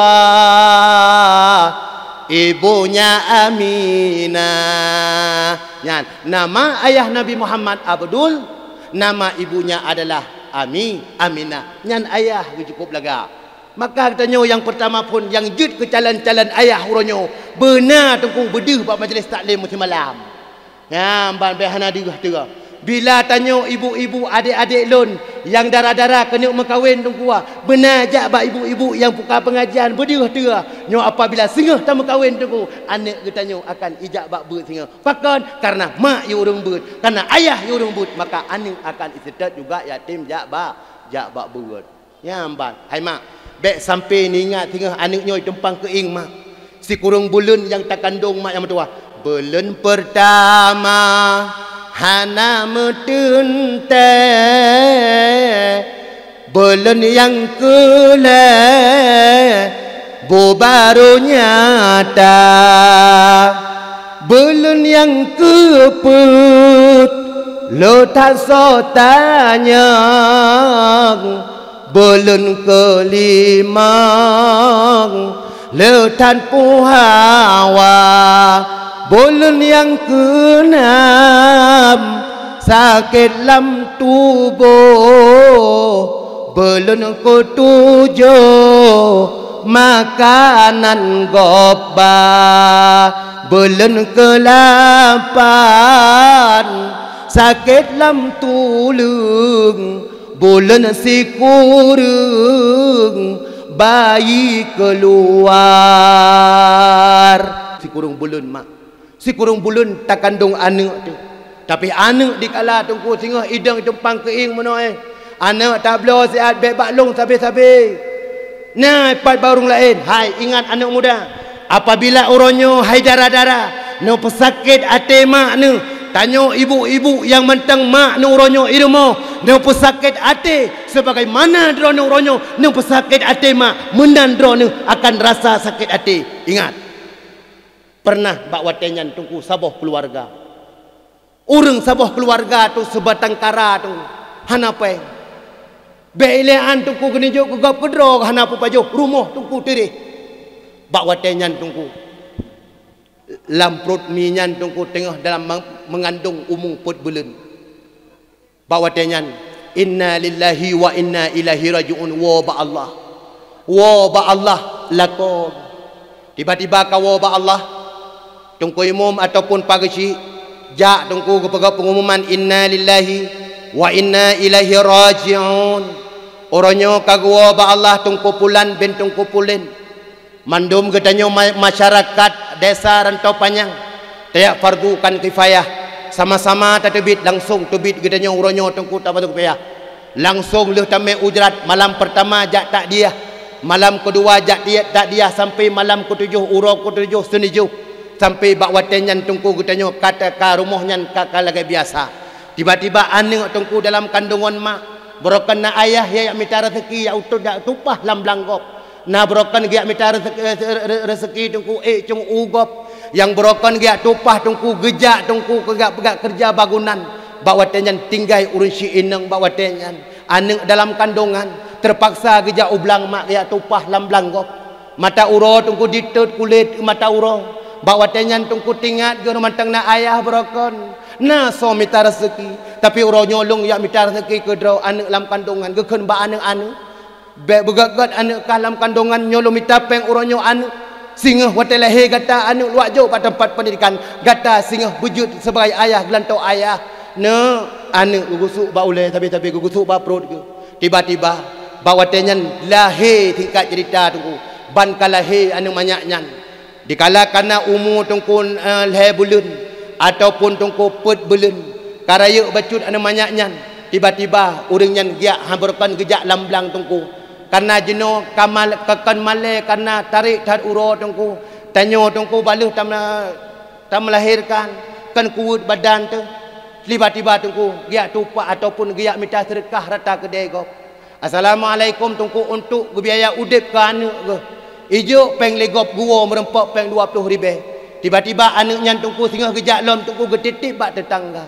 ibunya Aminah. Nyan, nama ayah Nabi Muhammad Abdul, nama ibunya adalah Ami, Aminah. Nyan ayah geuh cukôp lagak. Maka geutanyoe nyang peurtama phon nyang jeuet keu calon-calon ayah uroe nyoe, beuna Teungku beudeuh bak majelis taklim musém malam. Nyan ban bék hana deuh teuh. Bila tanyoe ibu-ibu, adék-adék lôn nyang dara-dara keuneuk meukawen Teungku, beuna jak bak ibu-ibu nyang buka peungajian beudeuh teuh. Nyoe apabila singoh tameukawen Teungku, aneuëk geutanyoe akan ijak bak beuet singoh. Pakon? Kareuna mak yue ureuëng beuet, kareuna ayah yue ureuëng beuet, maka aneuëk akan iseutôt juga yatim jak bak, jak bak beuet. Nyan ban, hai mak, bék sampai neuingat singoh aneuëk nyoe tumpang keuieng mak. Sikureueng buleuen nyang takandong mak nyang meutuwah. Buleuen peurtama hana meuteuntée, buleuen nyang keulhée bu barô nyata. Buleuen nyang keupeuet lôn that soe tanyong, buleuen keulimong lôn that puhawa, buleuen nyang keunam sakét lam tuboh, buleuen keutujoh makanan gob ba, buleuen keulapan sakét lam tuleueng, buleuen sikureueng bayi keuluar. Sikureueng buleuen mak. Sikureueng buleuen takandong aneuëk teuh. Tapi aneuëk dikala Teungku singoh idong tumpang keuieng meunoe, aneuëk tabloe siat bék bak lôn sabe-sabe. Na pat bak ureuëng laén, hai ingat aneuëk muda, apabila uroe nyoe hai dara-dara neupeusakét até mak neuh, tanyoe ibu-ibu nyang mantong mak neuh uroe nyoe i rumoh neupeusakét até, sebagaimana droeneuh uroe nyoe neupeusakét até mak, meunan droeneuh akan rasa sakét até. Ingat! Peureunah bak watée nyan Teungku saboh keuluwarga. Ureuëng saboh keuluwarga tu seubatang kara tu hana péng. Bék ilée án Teungku geuneuk jok keu gob keudroe hana peupajoh, rumoh Teungku tiréh. Bak watée nyan Teungku, lam pruet mi nyan Teungku teungoh dalam meung-, meungandong umu peuet buleuen. Bak watée nyan, inna lillahi wa inna ilaihi raji'un, woe bak Allah. Woe bak Allah lakoe. Tiba-tiba ka woe bak Allah, Teungku Imum ataupun Pak Geuchik, jak Teungku geupeugah peungumuman, "Inna lillahi wa inna ilaihi raji'un." Uroe nyoe ka geuwoe bak Allah Teungku Pulan bin Teungku Pulen. Mandum geutanyoe ma-, masyarakat Desa Rantau Panyang, tajak fardu kan kifayah. Sama-sama tateubiet, langsong teubiet geutanyoe uroe nyoe Teungku tafardu kifayah. Langsong lheueh tamè ujrat, malam peurtama jak takdiah, malam keudua jak tiep takdiah sampai malam keutujoh, uroe keutujoh seuneujoh, sampai bak watèe nyan Teungku geutanyoe ka teuka rumoh nyan ka, ka lagèe biasa. Tiba-tiba aneuk Teungku dalam kandungan mak, beurokon na ayah, ya, jak mita reuseuki, jak utot, jak tupah lam blang gob. Na beurokon geujak mita reuseuki, eh, re-, re-, reuseuki Teungku, ék cung u gob. Nyang beurokon geujak tupah Teungku, geujak Teungku keu geujak peugah keureuja bangunan. Bak watèe nyan tinggai ureueng si inong bak watèe nyan. Aneuk dalam kandungan, teupaksa geujak u blang mak geujak tupah lam blang gob. Mata uroe Teungku ditot kulét mata uroe. Bak watèe nyan Teungku teuingat geuh mantong na ayah beurokon. Na soe mita reuseuki, tapi uroe nyoe lôn jak mita reuseuki keudroe aneuk lam kandungan geukheun bak aneuk-aneuk. Bèk beugèt-gèt aneuk kah lam kandungan, nyoe lôn mita pèng uroe nyoe aneuk. Singoh watèe lahé gata aneuk lôn jak jok bak teumpat peundidikan, gata singoh beujeuet sibagai ayah geulantoe ayah. Neu, aneuk geugusuk bak ulèe, sabe-sabe geugusuk bak pruet geuh. Tiba-tiba, bak watèe nyan lahé, singkat ceurita Teungku, ban ka lahé aneuk manyak nyan. Dikala ka na umu Teungku, eh, lhèe buleuen ataupun Teungku peuet buleuen, ka rayeuk bacut aneuk manyak nyan, tiba-tiba ureueng nyan geujak, ha, beurokon geujak lam blang Teungku. Kareuna jinoe ka mal-, ka kon malèe, kareuna tarek that uroe Teungku. Tanyoe Teungku bak lheueh tam-, tameulahérkan, kon kuweuet badan teuh. Tiba-tiba Teungku geujak tupah ataupun geujak mita seudeukah rata keudè gob. "Assalamualaikum Teungku, untuk geubiaya udép keu aneuk geuh." Ijok pèng lé gob, geuwoe meureumpok pèng dua ploh ribèe. Tiba-tiba aneuk nyan Teungku singoh geujak lom Teungku geutitip bak teutangga.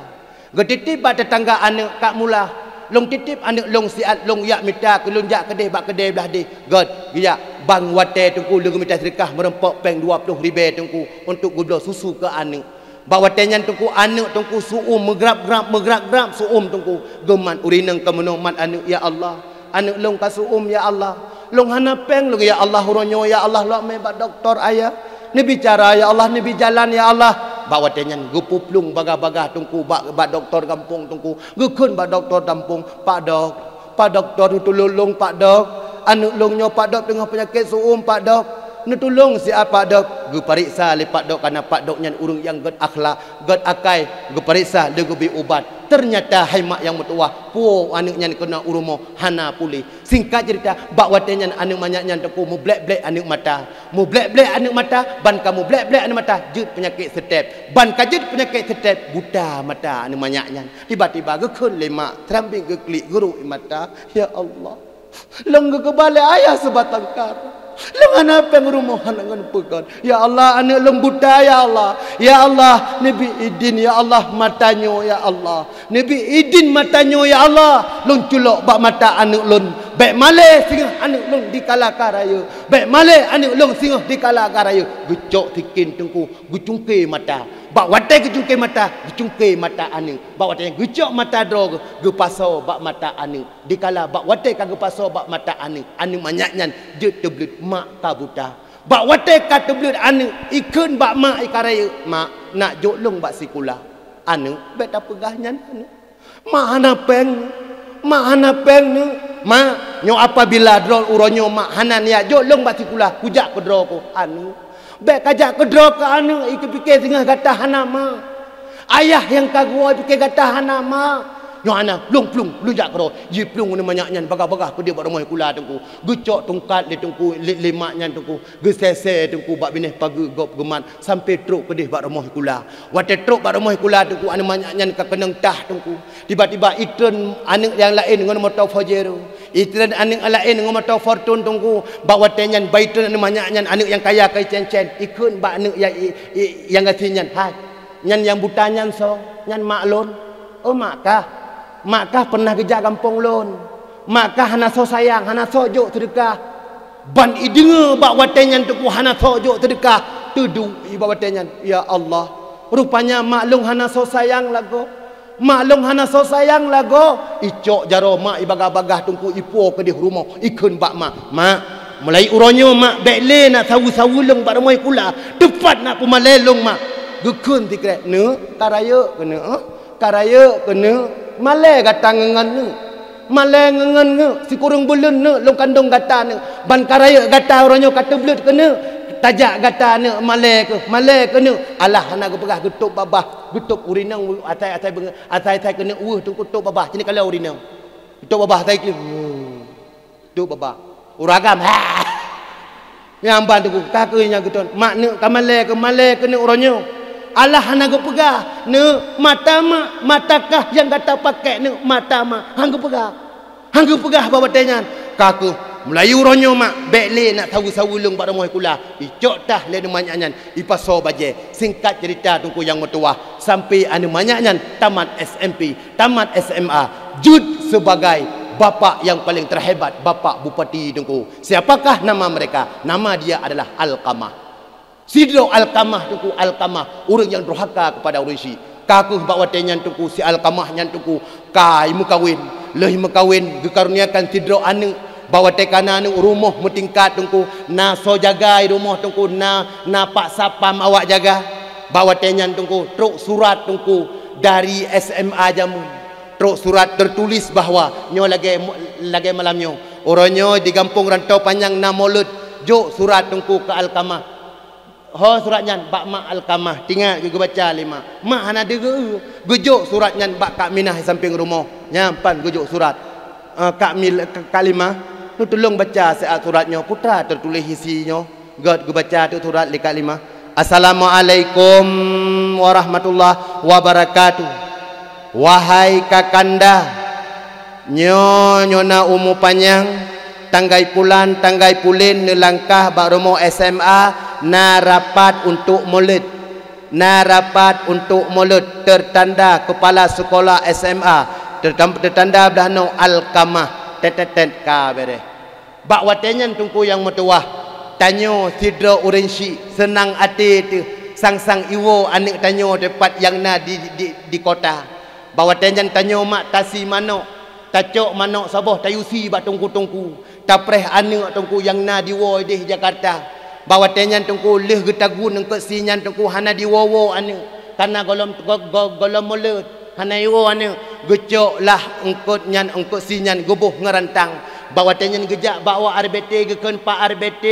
Geutitip bak teutangga aneuk, "Kak Mula, lôn titip aneuk lôn siat, lôn jak mita keu lôn jak keudéh bak keudè blah déh." Gèt, geujak. Ban watèe Teungku lheueh geumita seudeukah meureumpok pèng dua ploh ribèe Teungku untuk geubloe susu keu aneuk. Bak watèe nyan Teungku, aneuk Teungku su'um meugrab-grab, meugrab-grab su'um Teungku. Geumat ureueng inong ka meunoe, mat aneuk, "Ya Allah, aneuk lôn ka su'um, ya Allah. Lôn hana pèng lôn, ya Allah, uroe nyoe, ya Allah, lôn mé bak dokto, Ayah. Neubi cara, ya Allah, neubi jalan, ya Allah." Bak watèe nyan geupuplueng bagah-bagah Teungku bak, bak dokto gampông Teungku. Geukheun bak dokto gampông, "Pak Dok, Pak Dokto, neutulông lôn, Pak Dok. Aneuk lôn nyoe, Pak Dok, teungoh peunyakét su'um, Pak Dok. Neutulông siat, Pak Dok." Geupareksa lé Pak Dok, kareuna Pak Dok nyan ureueng nyang gèt akhlak, gèt akai. Geupareksa lé geubri ubat. Teunyata hai mak nyang meutuwah, po aneuk nyan keunoe u rumoh hana puléh. Singkat ceurita, bak watèe nyan aneuk manyak nyan Teungku meublek-blek aneuk mata. Meublek-blek aneuk mata, ban ka meublek-blek aneuk mata, jeuet peunyakét seutep. Ban ka jeuet peunyakét seutep, buta mata aneuk manyak nyan. Tiba-tiba geukheun lé mak, seurambeng geuklik, geurôk ie mata. "Ya Allah, lôn geukeubah lé ayah sibatang kara. Lôn hana pèng, rumoh hana ngon peugèt. Ya Allah, aneuk lôn buta, ya Allah. Ya Allah, neubi idin, ya Allah, mata nyoe, ya Allah. Neubi idin mata nyoe, ya Allah. Lôn culok bak mata aneuk lôn. Bèk malèe singoh aneuk lôn dikala ka rayeuk. Bèk malèe aneuk lôn singoh dikala ka rayeuk." Geucok sikin Teungku, geucungké mata. Bak watèe geucungké mata, geucungké mata aneuk. Bak watèe geucok mata droe geuh, geupasoe bak mata aneuk. Dikala bak watèe ka geupasoe bak mata aneuk, aneuk manyak nyan jeuet teubleuet, mak ka buta. Bak watèe ka teubleuet aneuk, ikheun bak mak, i ka rayeuk, "Mak, nak jok lôn bak sikula." "Aneuk, bèk tapeugah nyan, aneuk. Mak hana pèng, mak hana pèng, neuk. Mak, nyoe apabila droe uroe nyoe mak hana niat jok lôn bak sikula, kujak keudroe keuh, aneuk." Bèk kajak keudroe keuh aneuk, ipike singoh gata hana ma. Ayah nyang ka geuwoe ipike gata hana ma. Nyoe hana, plueng-plueng, plueng jak keudroe. Jiplueng aneuk manyak nyan bagah-bagah keudéh bak rumoh sikula Teungku. Geucok tungkat lé Teungku, lé, lé mak nyan Teungku. Geusèsè Teungku bak binéh pageue gob geumat sampai trok keudéh bak rumoh sikula. Watèe trok bak rumoh sikula Teungku, aneuk manyak nyan ka keunong tah Teungku. Tiba-tiba itreun aneuk nyang laén ngon moto Pajero. Itreun aneuk laén ngon moto Fortuner Teungku. Bak watèe nyan, bak itreun aneuk manyak nyan, aneuk nyang kaya ka icén-cén. Ikheun bak aneuk nyang i, i, nyang gasien nyan, "Hai, nyan nyang buta nyan soe?" "Nyan mak lôn." "Oh, mak kah? Mak kah pernah geujak gampông lôn. Mak kah hana soe sayang, hana soe jok seudeukah." Ban ideungoe bak watèe nyan Teungku hana soe jok seudeukah. Teuduek ie bak watèe nyan, "Ya Allah, rupanya mak lôn hana soe sayang lagoe." Mak lôn hana soe sayang lagoe. Icok jaroe mak ibagah-bagah Teungku, ipuwoe keudéh rumoh, ikheun bak mak, "Mak, Mulai uroe nyoe mak, bék lé na saweue-saweue lôn bak rumoh sikula. Teupat na peumalée lôn mak. Geukheun sikrek, "Neuk, ka rayeuk keuneuk, eh? Ka rayeuk keuneuk. Malée gata ngon-ngon neuk. Malée ngon-ngon neuk, sikureueng buleuen neuk lôn kandong gata neuk. Ban ka rayeuk gata uroe nyoe ka teubleuet keuneuk. Tajak gata neuk malée keuh, malée keuneuk." Alah hana geupeugah, geutôb babah, geutôb ureueng inong asai-asai beungoh, asai-asai keuneuk weueh teungku, tôb babah. Sini kalau ureueng inong. Geutôb babah asai keuneuk. Duek babah. Ureueng agam, ha! Nyang ban teungku, ka keuh nyang geuton. Mak neuk ka malée keuh, malée keuneuk uroe nyoe. Alah hana geupeugah, neuk, mata mak, mata kah nyang gata pakék neuk, mata mak. Han geupeugah. Han geupeugah bak watée nyan. Ka keuh, mulai uroe nyoe mak, bék lé na saweue-saweue lôn bak rumoh sikula. Icok tah lé nyoe manyak nyan. Ipasoe bajée. Singkat cerita teungku nyang meutuwah, sampai aneuk manyak nyan tamat S M P, tamat S M A, jeuet sebagai bapak yang paling terhebat, bapak bupati teungku. Siapakah nama mereka? Nama dia adalah Alqamah. Sidroe Alqamah teungku, Alqamah, ureueng nyang durhaka kepada ureueng syik. Ka keuh bak watée nyan teungku, si Alqamah nyan teungku, ka imeukawen. Lheueh imeukawen, geukaruniakan sidroe aneuk. Bak watée kana aneuk, rumoh meutingkat teungku, na soe jaga i rumoh teungku, na, na pak satpam awak jaga. Bak watée nyan teungku, trok surat teungku dari S M A jameun. Trok surat tertulis bahwa nyoe lagée, lagée malam nyoe. Uroe nyoe di gampông Rantau Panyang na molot, jok surat teungku keu Alqamah. Ho surat nyan bak mak Alqamah, tingat geubaca lé mak. Mak hana deungoe, geujok surat nyan bak Kak Minah di sampéng rumoh. Nyan pan geujok surat. Eh, Kak Mil-, Kak Limah, neutulông baca siat surat nyoe, peue teuma teutuléh isi nyoe. Gét geubaca teuk surat lé Kak Limah. "Assalamualaikum warahmatullahi wabarakatuh. Wahai kakanda, nyoe, nyoe na umu panyang, tanggai pulan, tanggai pulen neulangkah bak rumoh S M A, na rapat untuk molot. Na rapat untuk molot, tertanda kepala sekolah S M A, tertam-, tertanda blah noe Alqamah, tet, tet, tet, ka bereh." Bak watée nyan teungku nyang meutuwah, tanyoe sidroe ureueng syik seunang até teuh sang-sang iwoe aneuk tanyoe teupat nyang na di, di, di kota. Bak watée nyan tanyoe mak tasi manok, tacok manok saboh tayue sie bak teungku-teungku, tapreh aneuk teungku nyang na diwoe idéh Jakarta. Bak watée nyan teungku lheueh geutagun eungkôt sie nyan teungku hana diwoe-woe aneuk, kana gohlom, go-, go-, gohlom molot. Hana iwoe aneuk, geucok lah eungkôt nyan, eungkôt sie nyan geuboh ngon rantang. Bak watée nyan geujak bak awak R B T, geukheun, "Pak R B T,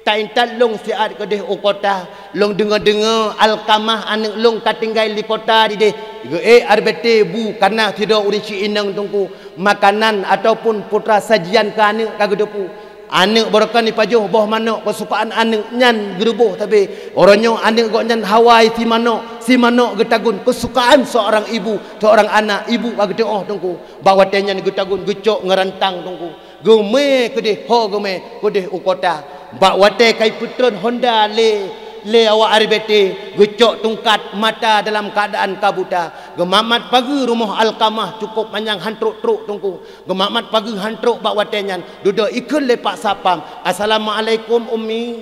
taintat lôn siat keudeh u kota. Lôn deungoe-deungoe Alqamah aneuk lôn ka tinggai di kota dideh." Geuék R B T bu kana sidroe ureueng syik inong teungku makanan ataupun putra sajian keu aneuk ka geuteupeue. Aneuk beureukan jipajoh boh manok keusukaan aneuk nyan geuruboh sabe. Uroe nyoe aneuk gobnyan hawa sie manok, sie manok geutagun keusukaan seurang ibu, seurang anak, ibu ka geuteuoh teungku. Bak watée nyan geutagun geucok ngon rantang teungku. Geumé keudeh, ho geumé keudeh u kota. Bak watée ka jipeutron honda lé, lé awak R B T, geucok tungkat mata dalam keuadaan ka buta. Geumat-mat pageue rumoh Alqamah cukôp manyang han trok-trok teungku. Geumat-mat pageue han trok bak watée nyan, dudoe ikheun lé pak satpam, "Assalamualaikum, Ummi."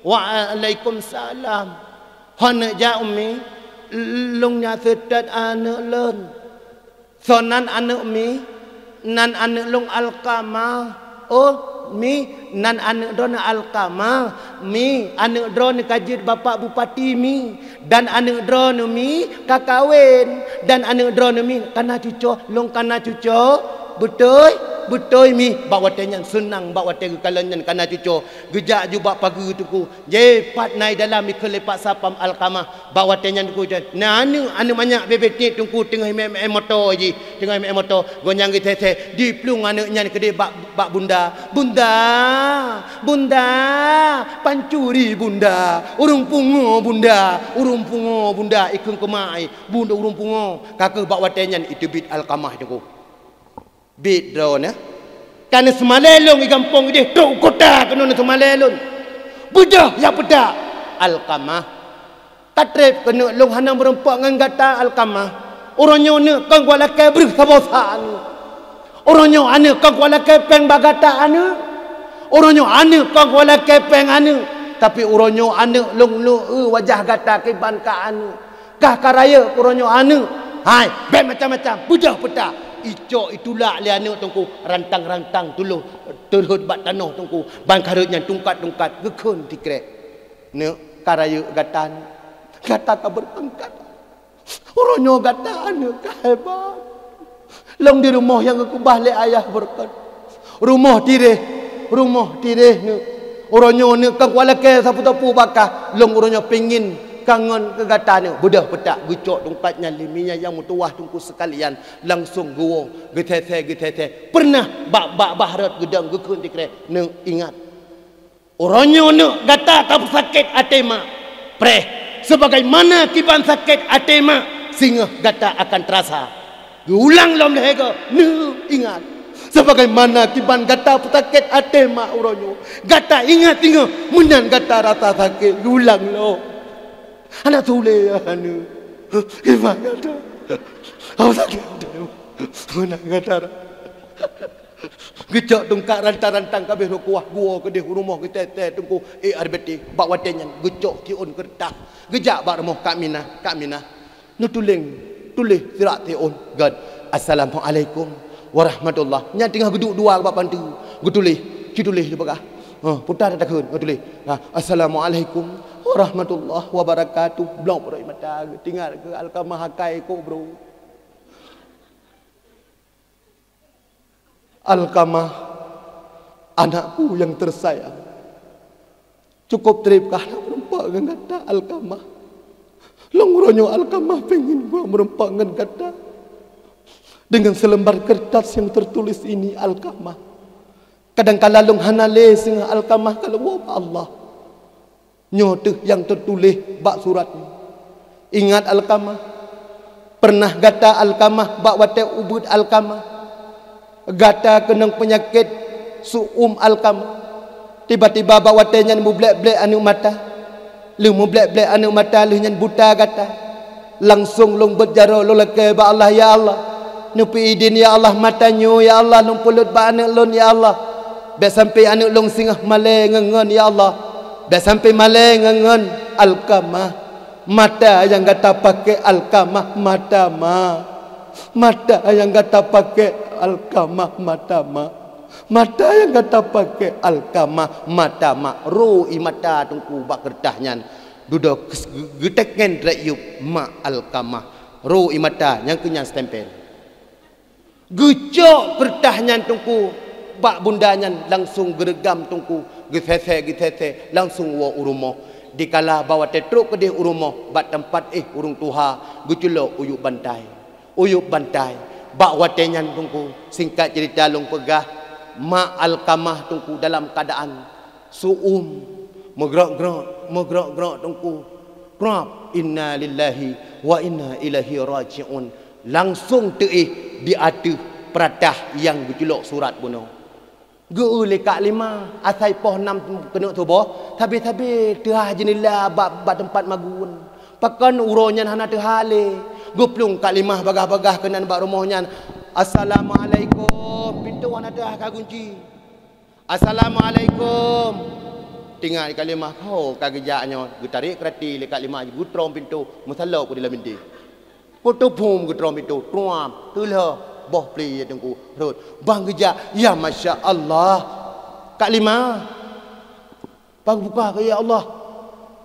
"Waalaikumsalam." "Ho neuk jak, Ummi?" "L-, lôn nyan seutôt aneuk lôn." "Soe nan aneuk Mi?" "Nan aneuk lôn Alqamah." "Oh, Mi, nan aneuk droeneuh Alqamah, Mi, aneuk droeneuh ka jeuet bapak bupati, Mi. Dan aneuk droeneuh, Mi, ka kawen. Dan aneuk droeneuh, Mi, ka na cucoe, lôn ka na cucoe." "Beutôi, beutôi, Mi." Bak watée nyan seunang, bak watée geukalon nyan ka na cucoe, geujak ju bak pageue teungku. Jih pat na i dalam ikheun lé pak satpam Alqamah. Bak watée nyan teungku, na aneuk, aneuk manyak bebe tiet teungku teungoh imé-imé moto jih, teungoh imé moto. Gobnyan geuteuntèe, jiplueng aneuk nyan keudeh bak, bak bunda. "Bunda, bunda, pancuri bunda, ureueng pungo bunda, ureueng pungo bunda, ikheun keu mak i, bunda ureueng pungo." Ka keuh bak watée nyan iteubiet Alqamah teungku. "Biet droeneuh. Ka neuseumalée lôn i gampông ideh, trok u kota keunoe neuseumalée lôn. Beudôh jak peudak." "Alqamah, ka treb keuneuk lôn hana meurumpok ngon gata, Alqamah. Uroe nyoe neuk kon kuat lakée breueh saboh sa aneuk. Uroe nyoe aneuk kon kuat lakée péng bak gata aneuk. Uroe nyoe aneuk kon kuat lakée péng aneuk. Tapi uroe nyoe aneuk lôn, lôn eu wajah gata kiban ka aneuk. Kah ka rayeuk uroe nyoe aneuk. Hai, bék macam-macam, beudôh peudak." Icok itulak lé aneuk teungku, rantang-rantang tuloh, Teurhot bak tanoh Teungku, ban ka rhot nyan tungkat-tungkat geukheun tikrek. Neuk, ka rayeuk gata neuk. Gata ka beupangkat. Uroe nyoe gata aneuk ka hebat. Lôn di rumoh nyang geukeubah lé ayah beureukat. Rumoh tiréh, rumoh tiréh neuk. Uroe nyoe neuk ka kuat lakée sapeue-sapeue baka. Lôn uroe nyoe pingin kangen keu gata neuk. Beudôh peutak geucok tungkat nyan lé minyeuk nyang meutuwah Teungku seukalian. Langsong geuwoe, geuthèe-thèe, geuthèe-thèe. Peureunah bak, bak, bak rot geudong geukheun tikrek. Neuk, ingat. Uroe nyoe neuk gata tapeusakét até mak, preh, sebagaimana kiban sakét até mak, singoh gata akan teurasa. Geuulang lom lhèe goe, neuk ingat. Sebagaimana kiban gata peusakét até mak uroe nyoe, gata ingat singoh meunan gata rasa sakét, geuulang lom. Hana tulé ya hana. Kiban gata. Hana sakét até mak. Meunan gata. Geucok tungkat rantang-rantang ka abéh reukuah, geuwoe keudeh u rumoh geuthèe-thèe Teungku, eh, R B T, bak watèe nyan geucok siôn keureutah. Geujak bak rumoh Kak Minah, Kak Minah. Neutuleng, tuléh surat siôn, gèt. Assalamualaikum warahmatullah. Nyan teungoh geuduek dua bak panteue. Geutuléh, ci tuléh di peugah. Ha, puta takheun, geutuléh. Ha, Assalamualaikum warahmatullahi wabarakatuh. Blok peuruet mata, tinggai keu Alkamah akai kok, bro. Alkamah, anakku yang tersayang, cukup trép kah na meureumpok ngon gata, Alkamah. Lôn uroe nyoe Alkamah pengen geumeureumpok ngon gata. Dengan selembar kertas yang tertulis ini, Alkamah. Kadangkala lôn hana lé singoh Alkamah ka lôn woe bak Allah. Nyoe teuh nyang teutuléh bak surat nyoe. Ingat Alkamah, peureunah gata Alkamah bak watèe ubeut Alkamah, gata keunong peunyakét su'um Alkamah. Tiba-tiba bak watèe nyan mublek-blek aneuk mata. Lheueh mublek-blek aneuk mata lheueh nyan buta gata. Langsong lôn beuet jaroe lôn lakèe bak Allah, "Ya Allah, neupeuidin ya Allah mata nyoe ya Allah lôn peuleuet bak aneuk lôn ya Allah. Bèk sampai aneuk lôn singoh malèe ngon-ngon ya Allah. Bèk sampai malèe ngon-ngon." Alkamah, mata nyang gata pakék Alkamah mata ma. Mata nyang gata pakék Alkamah mata ma. Mata nyang gata pakék Alkamah mata ma. Ro ie mata Teungku bak keureutah nyan. Dudoe geuteken trép yup mak Alkamah. Ro ie mata nyang keu nyan stempel. Geucok keureutah nyan Teungku bak bunda nyan, langsong geureugam Teungku, geusèsè, geusèsè, langsong woe u rumoh. Dikala bak watèe trok keudeh u rumoh, bak teumpat éh ureueng tuha, geuculok u yup bantai. U yup bantai. Bak watèe nyan Teungku, singkat ceurita lôn peugah, mak Alkamah Teungku dalam keuadaan su'um, meugrok-grok, meugrok-grok Teungku. Krab, "Inna lillahi wa inna ilaihi raji'un." Langsong teuéh di ateueh peuratah nyang geuculok surat bunoe. Geu-eu lé Kak Limah, asai poh nam keuneuk suboh, sabe-sabe teuhah jeundela bak, bak teumpat magun. Pakon uroe nyan hana teuhah lé. Geuplueng Kak Limah bagah-bagah keunan bak rumoh nyan. "Assalamualaikum." Pintoe hana teuhah ka gunci. "Assalamualaikum." Tinggai Kak Limah, ho ka geujak nyoe, geutarek keurati lé Kak Limah, geutrông pintoe, meusalok ku di lam bintéh. Putôh phom geutrông pintoe, truam, teulheueh boh pli ya Teungku, rhot. Ban geujak, ya masya Allah. Kak Limah. Ban buka keu ya Allah.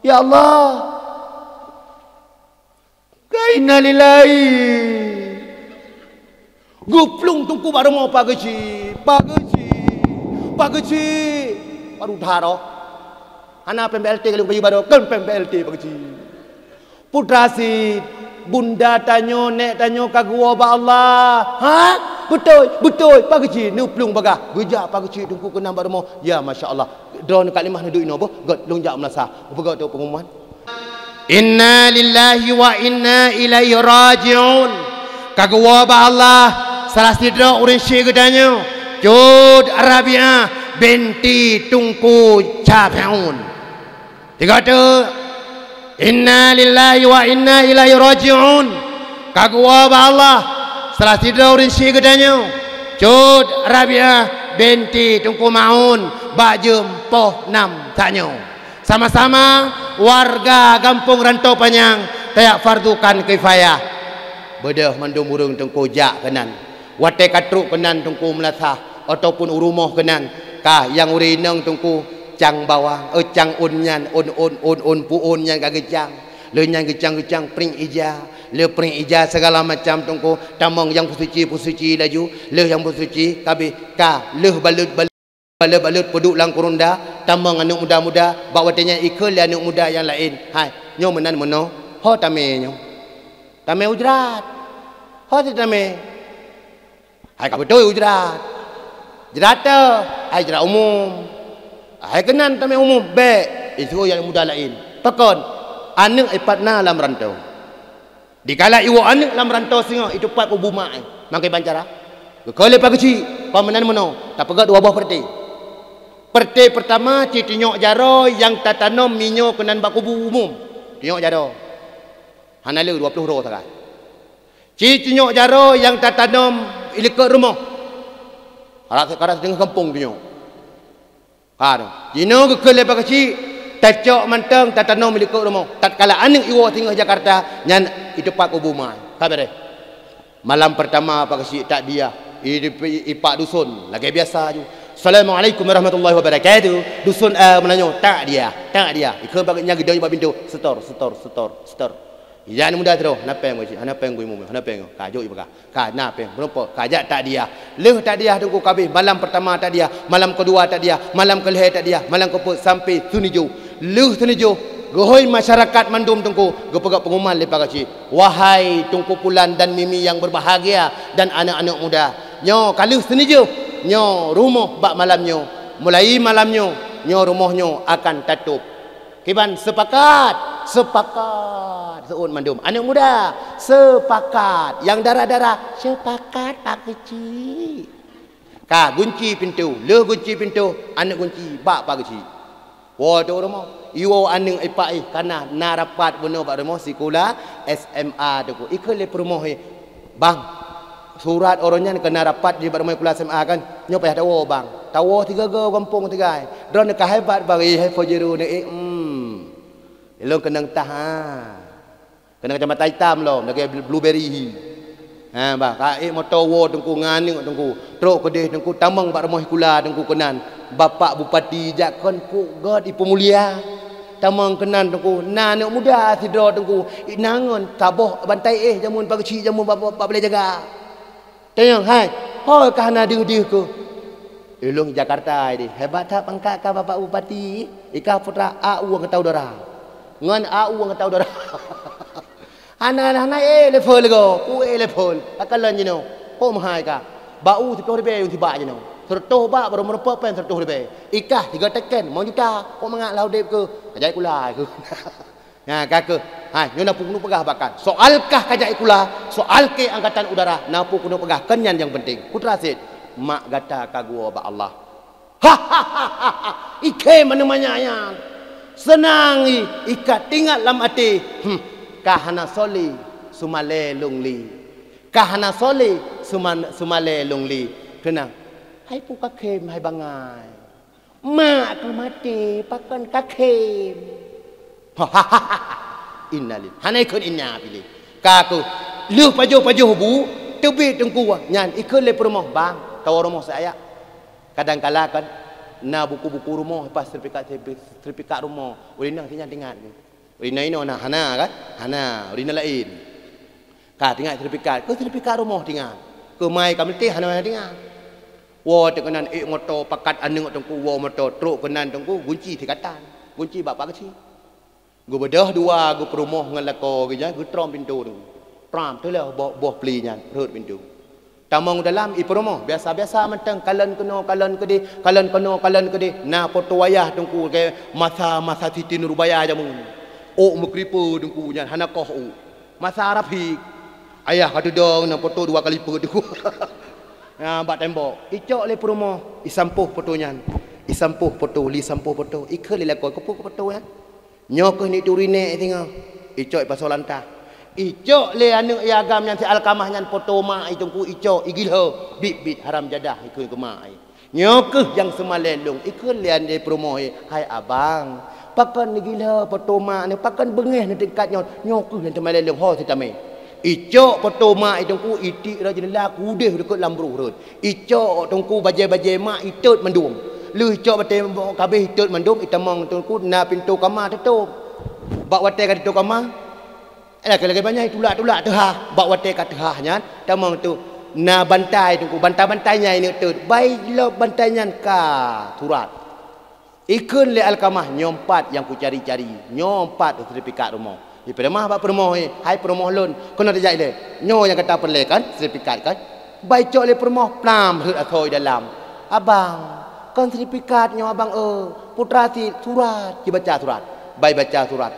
Ya Allah. Ka innalillahi. Geuplueng Teungku bak rumoh, "Pak Geuchik, Pak Geuchik, Pak Geuchik." Baru that roh. Hana pèng B L T kali, bayeue baroe, kon pèng B L T, Pak Geuchik. Putra sit, bunda tanyoe, nèk tanyoe ka geuwoe bak Allah. Ha? Beutôi, beutôi, Pak Geuchik, neuplueng bagah. Geujak Pak Geuchik Teungku keunan bak rumoh. Ya, masya Allah. Droeneuh Kak Limah neuduek inoe boh, gèt lôn jak meulasa. Peugah tu pengumuman. Inna lillahi wa inna ilaihi raji'un. Ka geuwoe bak Allah salah sidroe ureueng syik geutanyoe, Cut Rabiah binti Teungku Syafeun. Tiga teuk, inna lillahi wa inna ilaihi raji'un. Ka geuwoe bak Allah salah sidroe ureueng syik geutanyoe, Cut Rabiah binti Teungku Maun, bak jeuem poh nam tanyoe. Sama-sama warga gampông Rantau Panyang tajak fardukan kifayah. Beudôh mandum ureueng Teungku jak keunan. Watèe ka trok keunan Teungku meulasah ataupun u rumoh keunan, Ka nyang ureueng inong Teungku, cang bawang, eh, cang ôn nyan, ôn, ôn, ôn, ôn, pu ôn nyan ka geucang. Lheueh nyan geucang-geucang pring ija. Lheueh pring ija segala macam Teungku, tamong nyang peusuci-peusuci laju. Lheueh nyang peusuci, kabeh ka lheueh baleuet-baleuet, baleuet-baleuet peuduek lam kurunda, tamong aneuk muda-muda, bak watèe nyan ikheun lé aneuk muda nyang laén, "Hai, nyoe meunan meunoe, ho tamè nyoe?" "Tamè u jrat." "Ho sit tamè?" "Hai ka beutôi u jrat." "Jrat teuh?" "Hai jrat umum." "Hai keunan tamè umum." "Bèk, isuruh nyang muda laén." "Pakon?" "Aneuk ipat na lam rantô." Dikala iwoe aneuk lam rantô singoh, iteupat kubu mak, eh, makai bancara. Geukheun lé Pak Geuchik, "Kon meunan meunoe, tapeugöt dua boh peureté. Peureté peurtama, ci tunyok jaroe nyang tatanom minyo keunan bak kubu umum. Tunyok jaroe. Hana le, dua ploh droe sagai. Ci tunyok jaroe nyang tatanom i likot rumoh. Karab, karab sideungoe gampông tunyok." Ka nyoe. Jinoe geukheun lé Pak Geuchik, tacok mantong tatanom i likot rumoh. Tatkala aneuk iwoe singoh Jakarta, nyan iteupat kubu mak. Ka beureh. Malam peurtama Pak Geuchik takdiah, i, i, ipak dusun, lagèe biasa ju. "Assalamualaikum warahmatullahi wabarakatuh." Dusun, eh, meunanyoe, takdiah, takdiah. Ikheun bak nyan geudong bak pintoe, "Setor, setor, setor, setor." Ija aneuk muda sidroe, "Hana pèng, Pak Geuchik, hana pèng, Geuchik, hana pèng." Ka jok ipeugah. Ka na pèng, meurumpok, ka jak takdiah. Lheueh takdiah Teungku ka abéh, malam peurtama takdiah, malam keudua takdiah, malam keulhèe takdiah, malam keupeuet sampai seunijoh. Lheueh seunijoh, geuhôi masyarakat mandum Teungku, geupeugah peungumuman lé Pak Geuchik, "Wahai Teungku Pulan dan Mimi yang berbahagia dan aneuk-aneuk muda, nyoe ka lheueh seunijoh, nyoe rumoh bak malam nyoe, mulai malam nyoe, nyoe rumoh nyoe akan tatôb." Kiban sepakat? Sepakat. Seuôt mandum. Aneuk muda, sepakat. Nyang dara-dara, sepakat Pak Geuchik. Ka gunci pintoe. Lheueh gunci pintoe, aneuk gunci bak Pak Geuchik. Woe teuk rumoh. Iwoe aneuk ipak ih, kana na rapat bunoe bak rumoh sikula S M A Teungku. Ikheun lé peurumoh ih, "Bang, surat uroe nyan keu na rapat di bak rumoh sikula S M A kan? Nyoe payah tawoe, Bang." "Tawoe sigoe-goe gampông sigai. Droeneuh ka hebat, Bang." "Ih, hai Fajru nyoe, eh, hmm. Ilôn keunong tah, ha. Keunong kacamata itam lom, lagèe bl-, blueberry hi. Ha, bah, ka ék moto woe Teungku ngon aneuk Teungku. Trok keudeh Teungku, tamong bak rumoh sikula Teungku keunan. Bapak Bupati jak kon kuk göt ipeumulia. Tamong keunan Teungku, na aneuk muda sidroe Teungku, na ngon saboh bantai éh jameun Pak Geuchik, jameun bak, bak, bak balèe jaga." Tanyong, "Hai, ho ka hana deuh-deuh keuh?" "Ulôn Jakarta deh." "Hebat that pangkat ka Bapak Bupati, i kah putra a u angkatan udara. Ngon a u angkatan udara." "Hana, hana, hana, eh, level go. Ku, eh, level. Ka kalon jinoe. Ho meuhai ka. Bak u siploh ribèe yue sibak jinoe. Seureutoh bak, barô meurumpok pèng seureutoh ribèe. I kah tiga teken, limong juta. Ho mangat lah udép keuh. Ka jai sikula keuh." Nyan ka keuh. Hai, nyoe na peue keuneuk peugah bak kah. Soal kah ka jak sikula, soal kèe angkatan udara, na peue keuneuk peugah, kon nyan nyang peunteng. Putra sit, mak gata ka geuwoe bak Allah. Ikheun meuneuh manyak nyan. Seunang i, i ka teuingat lam até. Hmm, ka hana soe lé, seumalèe lôn lé. Ka hana soe lé, seuman-, seumalèe lôn lé. Keunong. Hai peue ka kheun, hai bangai. Mak ka maté, pakon ka kheun. Innalil-, hana ikheun inna piléh. Ka keuh, lheueh pajoh-pajoh bu, teubiet Teungku nyan, ikheun lé peurumoh, "Bang, tawoe rumoh siayak." Kadang kala kan, na buku-buku rumoh, pas sertifikat, sertifikat rumoh. Ulèh nyan, si nyan teuingat keuh. Inoe-inoe na hana kan? Hana, inoe laén. Ka teuingat sertifikat, keu sertifikat rumoh teuingat. Keu mai ka meuleutéh hana, hana teuingat. Woe teuk keunan ék moto pakat aneuk Teungku, woe moto trok keunan Teungku, gunci sikatan. Gunci bak Pak Geuchik. Geubeudôh dua, geupeurumoh ngon lakoe geuh nyan, geutrom pintoe Teungku. Tram, teuloh boh, boh pli nyan, rhot pintoe. Tamong dalam, ipeurumoh, biasa-biasa mantong, kalon keunoe, kalon keudeh, kalon keunoe, kalon keudeh. Na poto wayah Teungku, lagèe masa-masa Siti Nurbaya jameun. Ôk meukripe Teungku nyan, hana koh ôk. Masa Rafiq, ayah ka teudong na poto dua kali peuet Teungku. Na bak tembok, icok lé peurumoh, isampôh poto nyan. Isampôh poto, lé sampôh poto, ikheun lé lakoe, keupeue keu poto nyan? Nyoe keuh nituri nèk singoh. Icok ipasoe lantah. Icok lé aneuk i agam nyan si Alkamah nyan poto mak i Teungku icok, igilho, bit-bit haram jadah ikheun keu mak i. Nyoe keuh nyang seumalèe lôn, ikheun lé aneuk peurumoh i, "Hai abang, pakon nigilho poto mak neuh, pakon beungèh neuh tingkat nyoe, nyoe keuh nyang seumalèe lôn, ho sitamé." Icok poto mak i Teungku, itiek rot jeundela, keudeh dikeue lam bruh rot. Icok Teungku bajèe-bajèe mak, itot mandum. Lheueh cok batée kabeh itot mandum, itamong teungku na pintoe kama teutôp. Bak watée ka teutôp kama, lagée-lagée banyak itulak-tulak teuhah. Bak watée ka teuhah nyan, tamong tu na bantai teungku, bantai-bantai nyan ineuk tot. Bai lom bantai nyan ka surat. Ikheun lé Alkamah, "Nyoe pat nyang kucari-cari, nyoe pat sertifikat rumoh." Ipeudamah bak peurumoh, "Hai peurumoh lôn, keunoe tajak ilée. Nyoe nyang gata peureulée kan, sertifikat kan?" Bai cok lé peurumoh, plam rhot asoe dalam. "Abang, kon sertifikat nyoe abang, eh, putra sit surat." Jibaca surat. Bai baca surat.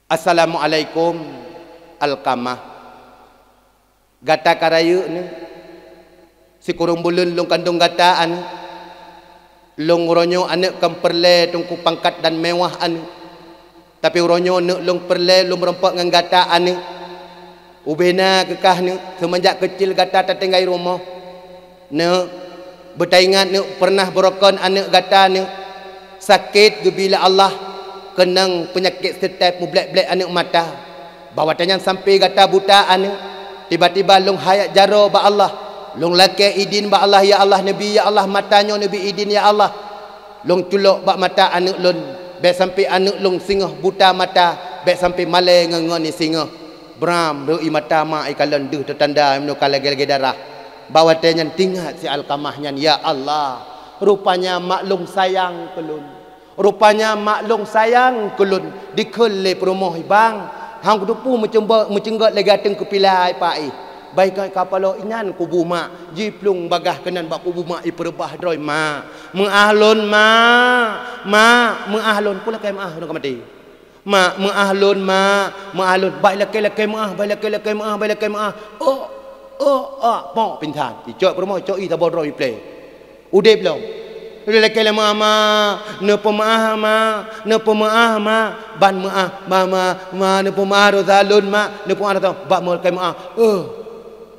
"Assalamualaikum, Alkamah. Gata ka rayeuk nyoe. Sikureueng buleuen lôn kandong gata aneuk. Lôn uroe nyoe aneuk kon peureulée teungku pangkat dan mewah aneuk. Tapi uroe nyoe neuk lôn peureulée lôn meurumpok ngon gata aneuk. Ubena keu kah neuk, seumanjak keucil gata tatinggai rumoh. Neuk, beutaingat neuk peureunah beurokon aneuk gata neuk sakét geubi lé Allah, keunong peunyakét seutep mublek-blek aneuk mata. Bak watée nyan sampoe gata buta aneuk, tiba-tiba lôn hayat jaroe bak Allah. Lôn lakée idin bak Allah, 'Ya Allah, neubi, ya Allah, mata nyoe neubi idin, ya Allah. Lôn culok bak mata aneuk lôn, bék sampoe aneuk lôn singoh buta mata, bék sampoe malée ngon-ngon singoh.' Bram rhot ie mata mak ikalon deuh teutanda meunyoe ka lagée-lagée darah. Bak watée nyan teuingat si Alkamah nyan, 'Ya Allah, rupanya mak lôn sayang keu lôn. Rupanya mak lôn sayang keu lôn.' Dikheun lé peurumoh, 'Bang, han kuteupeu meuceunggôt, meuceunggôt lagée ateueng keupila, ai pak ih. Bai ka, ka paloe inan kubu mak, jiplueng bagaih keunan bak kubu mak, ipeureubah droe, 'Mak, meu'ah lôn, Mak. Mak, meu'ah lôn.' Peue lakée meu'ah, lôn ka maté. 'Mak, meu'ah lôn, Mak, meu'ah lôn.' Bai lakée-lakée meu'ah, bai lakée-lakée meu'ah, bai lakée meu'ah. 'Oh, oh, ah,' pok pingsan. Icok peurumoh, icok ie saboh droe iplée. Udeb lom. Lakée lé meu'ah, 'Mak, neupeumeu'ah, Mak, neupeumeu'ah, Mak.' Ban meu'ah, 'Mak, Mak, Mak, neupeumeu'ah desya lôn, Mak, neupeumeu'ah desya.' Bak meulakée meu'ah, eh,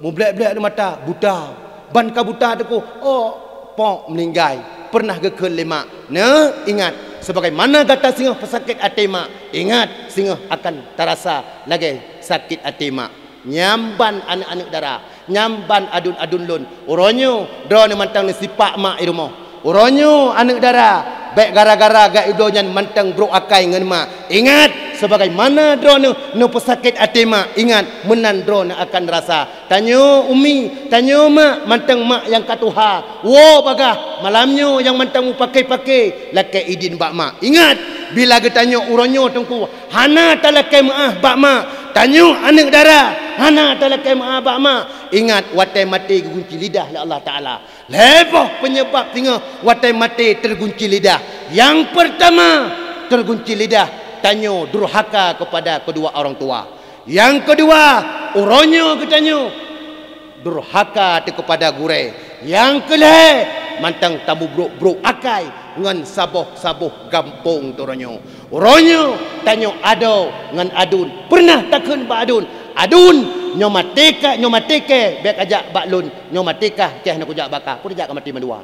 mublek-blek aneuk mata, buta. Ban ka buta teungku, oh, pok meuninggai. Peureunah geukheun lé mak, 'Neuk, ingat, sebagaimana gata singoh peusakét até mak, ingat, singoh akan tarasa lagée sakét até mak.' Nyan ban aneuk-aneuk dara, nyan ban aduen-aduen lôn. Uroe nyoe droeneuh mantong neusipak mak i rumoh. Uroe nyoe aneuk dara, bék gara-gara gak ibloe nyan mantong brok akai ngon mak. Ingat, sebagaimana droeneuh neupeusakét até mak, ingat, meunan droeneuh akan rasa. Tanyoe umi, tanyoe mak, mantong mak nyang ka tuha. Woe bagaih, malam nyoe nyang mantong mupake-pake, lakée idin bak mak. Ingat, bila geutanyoe uroe nyoe teungku hana talakée meu'ah bak mak, tanyoe aneuk dara hana talakée meu'ah bak mak, ingat, watée maté geugunci lidah lé Allah Taala. Lhée boh peunyeubab singoh watée maté teugunci lidah. Nyang peurtama, teugunci lidah tanyoe durhaka keupada keudua ureuëng tuha. Nyang keudua, uroe nyoe geutanyoe durhaka teuh keupada gurée. Nyang keulhée, mantong tamubrok-brok akai ngon saboh-saboh gampông teuroenyoe. Uroe nyoe tanyoe adoe ngon aduen. Peureunah takheun bak aduen, "Aduen, nyoe maté ka, nyoe maté kée, bék kajak bak lôn, nyoe maté kah, kée hana kujak bak kah, peue tajak ka maté mandua."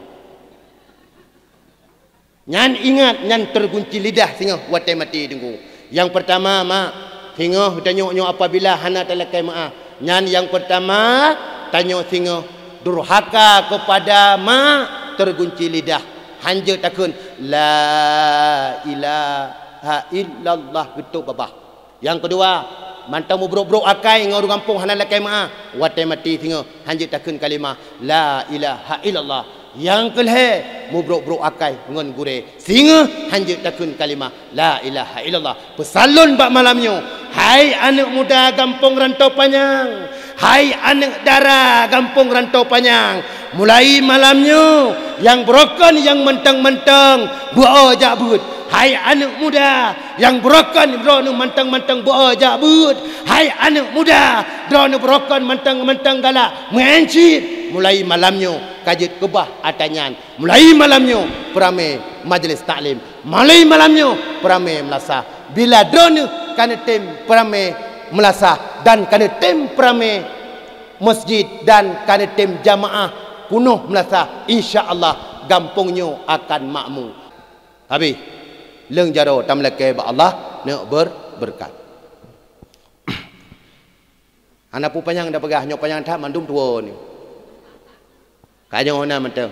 Nyan ingat, nyan teugunci lidah singoh watée maté teungku. Nyang peurtama, mak, singoh tanyoe nyoe apabila hana talakée meu'ah. Nyan nyang peurtama, tanyoe singoh durhaka keupada mak, teugunci lidah. Hanjeuet takheun, "La ilaha illallah," geutôb babah. Nyang keudua, mantong mubrok-brok akai ngon ureuëng gampông hana lakée meu'ah. Watée maté singoh hanjeuet takheun kalimah, "La ilaha illallah." Nyang keulhée, mubrok-brok akai ngon gurée. Singoh hanjeuet takheun kalimah, "La ilaha illallah." Peusan lôn bak malam nyoe, hai aneuk muda gampông Rantau Panyang, hai aneuk dara gampông Rantau Panyang, mulai malam nyoe, nyang beurokon nyang mantong-mantong, beu-o jak beuet. Hai aneuk muda, nyang beurokon droeneuh mantong-mantong beu-o jak beuet. Hai aneuk muda, droeneuh beurokon mantong-mantong galak meu'en cit. Mulai malam nyoe ka jeuet keubah atra nyan. Mulai malam nyoe peuramé majlis taklim. Mulai malam nyoe peuramé meulasah. Bila droeneuh ka neutem peuramé meulasah dan ka neutem peuramé masjid dan ka neutem jamaah punoh meulasah, insya Allah gampông nyoe akan makmu. Habéh, lheueh jaroe tameulakée bak Allah neuk ber-, beureukat. Hana peue panyang dah peugah, nyoe panyang that mandum tuwoe nyoe. Ka nyoe na mantong.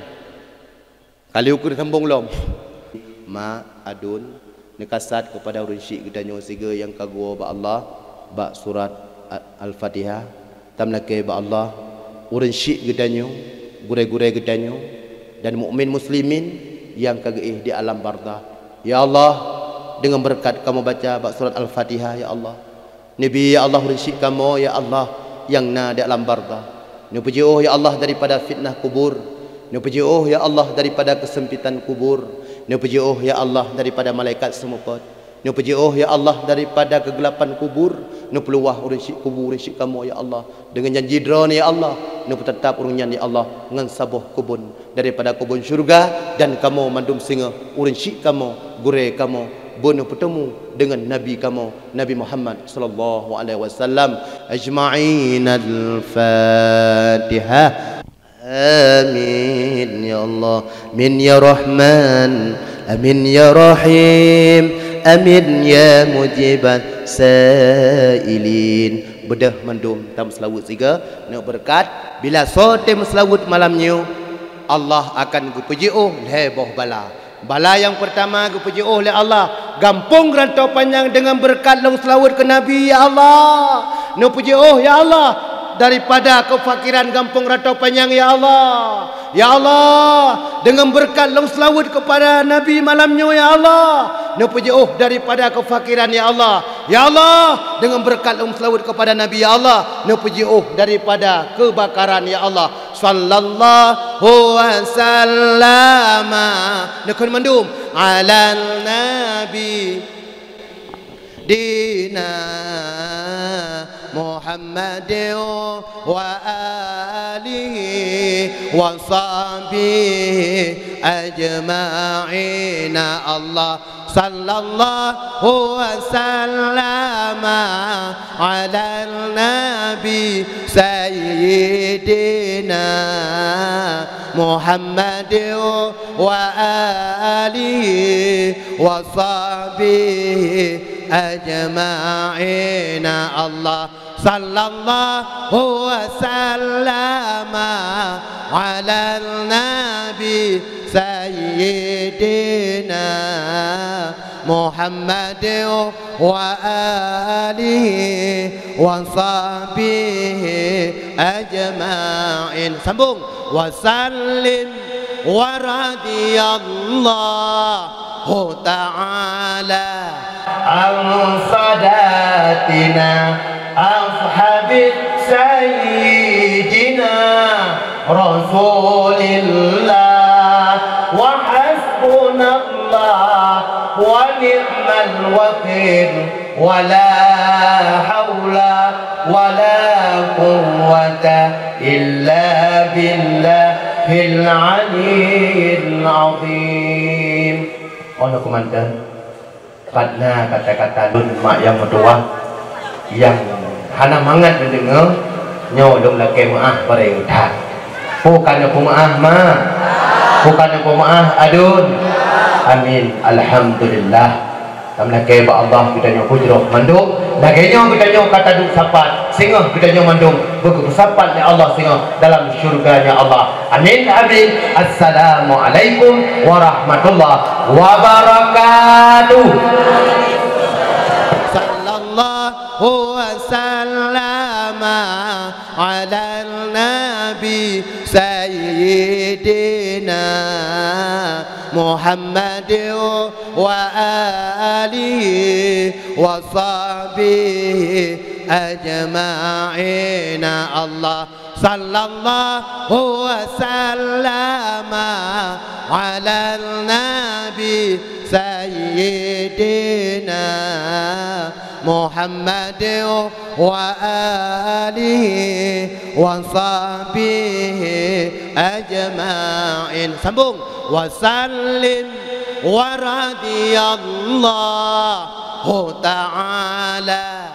Ka lheueh ukeue sambong lom. Mak, aduen, neukasat keupada ureuëng syiek geutanyoe sigoe nyang ka geuwoe bak Allah, bak surat A-, Al-Fatihah. Tameulakée bak Allah, ureuëng syiek geutanyoe, gurée-gurée geutanyoe, dan mukmin muslimin nyang ka geuéh di alam barzakh. Ya Allah, deungon beureukat kamoe baca bak surat Al-Fatihah, ya Allah, neubi, ya Allah, ureuëng syiek kamoe, ya Allah, nyang na di alam barzakh. Neupeujiôh, ya Allah, daripada fitnah kubur. Neupeujiôh, ya Allah, daripada keusempitan kubur. Neupeujiôh, ya Allah, daripada malaikat seumeupat. Neupeujiôh, ya Allah, daripada keugelapan kubur. Neupeuluwah ureuëng syiek kubur, ureuëng syiek kamoe, ya Allah, deungon janji Droeneuh, ya Allah, neupeuteutap ureuëng nyan, ya Allah, ngon saboh keubon daripada keubon syeuruga, dan kamoe mandum singoh, ureuëng syiek kamoe, gurée kamoe, beuneupeuteumé deungon Nabi kamoe, Nabi Muhammad sallallahu alaihi wasallam, ajma'in. Al-Fatihah. Amin ya Allah, amin ya Rahman, amin ya Rahim, amin ya Mujibas Sailin. Beudôh mandum, tameuseulaweuet sigoe, neuk beureukat. Bila soe tém meuseulaweuet malam nyoe, Allah akan geupeujiôh lhée boh bala. Bala nyang peurtama geupeujiôh lé Allah, gampông Rantau Panyang deungon beureukat lôn seulaweuet keu Nabi, ya Allah. Neupeujiôh, ya Allah, daripada keufakiran gampông Rantau Panyang, ya Allah. Ya Allah, deungon beureukat lôn seulaweuet keupada Nabi malam nyoe, ya Allah. Neupeujiôh daripada keufakiran, ya Allah. Ya Allah, deungon beureukat lôn seulaweuet keupada Nabi, ya Allah, neupeujiôh daripada keubakaran, ya Allah. Sallallahu wasallama, neukheun mandum, ala nabi dina Muhammadin wa alihi wa sahbihi ajma'in. Allah sallallahu wasallama ala nabi sayyidina Muhammadin wa alihi wa sahbihi ajma'in. Allah sallallahu wasallama ala nabi sayyidina Muhammadin wa alihi wa sahbihi ajma'in. Sambung. Wa sallim wa radiyallahu ta'ala an sadatina ashabi sayyidina Rasulillah. Wa hasbunallah wa ni'mal wakil. Wa la haula wa la quwwata illa billahil aliyyil azim. Oh, lôn keumantöng. Pat na kata-kata lôn mak nyang meutuwah nyang hana mangat neudeungoe, nyoe lôn lakée meuáh bareng that. Peue ka neupeumeuáh, mak? Peue ka neupeumeuáh, aduen? Amin. Alhamdulillah. Tameulakée bak Allah geutanyoe beujroh mandum. Lagée nyoe geutanyoe ka taduek sapat, singoh geutanyoe mandum beugeusapat lé Allah singoh dalam syurga-Nya Allah. Amin, amin. Assalamualaikum warahmatullahi wabarakatuh. Sallallahu wasallama ala nabi sayyidina Muhammadin wa alihi wa sahbihi ajma'in. Allah sallallahu wasallama ala nabi sayyidina Muhammadin wa alihi wa sahbihi ajma'in. Sambung. Wa sallim wa radiyallahu ta'ala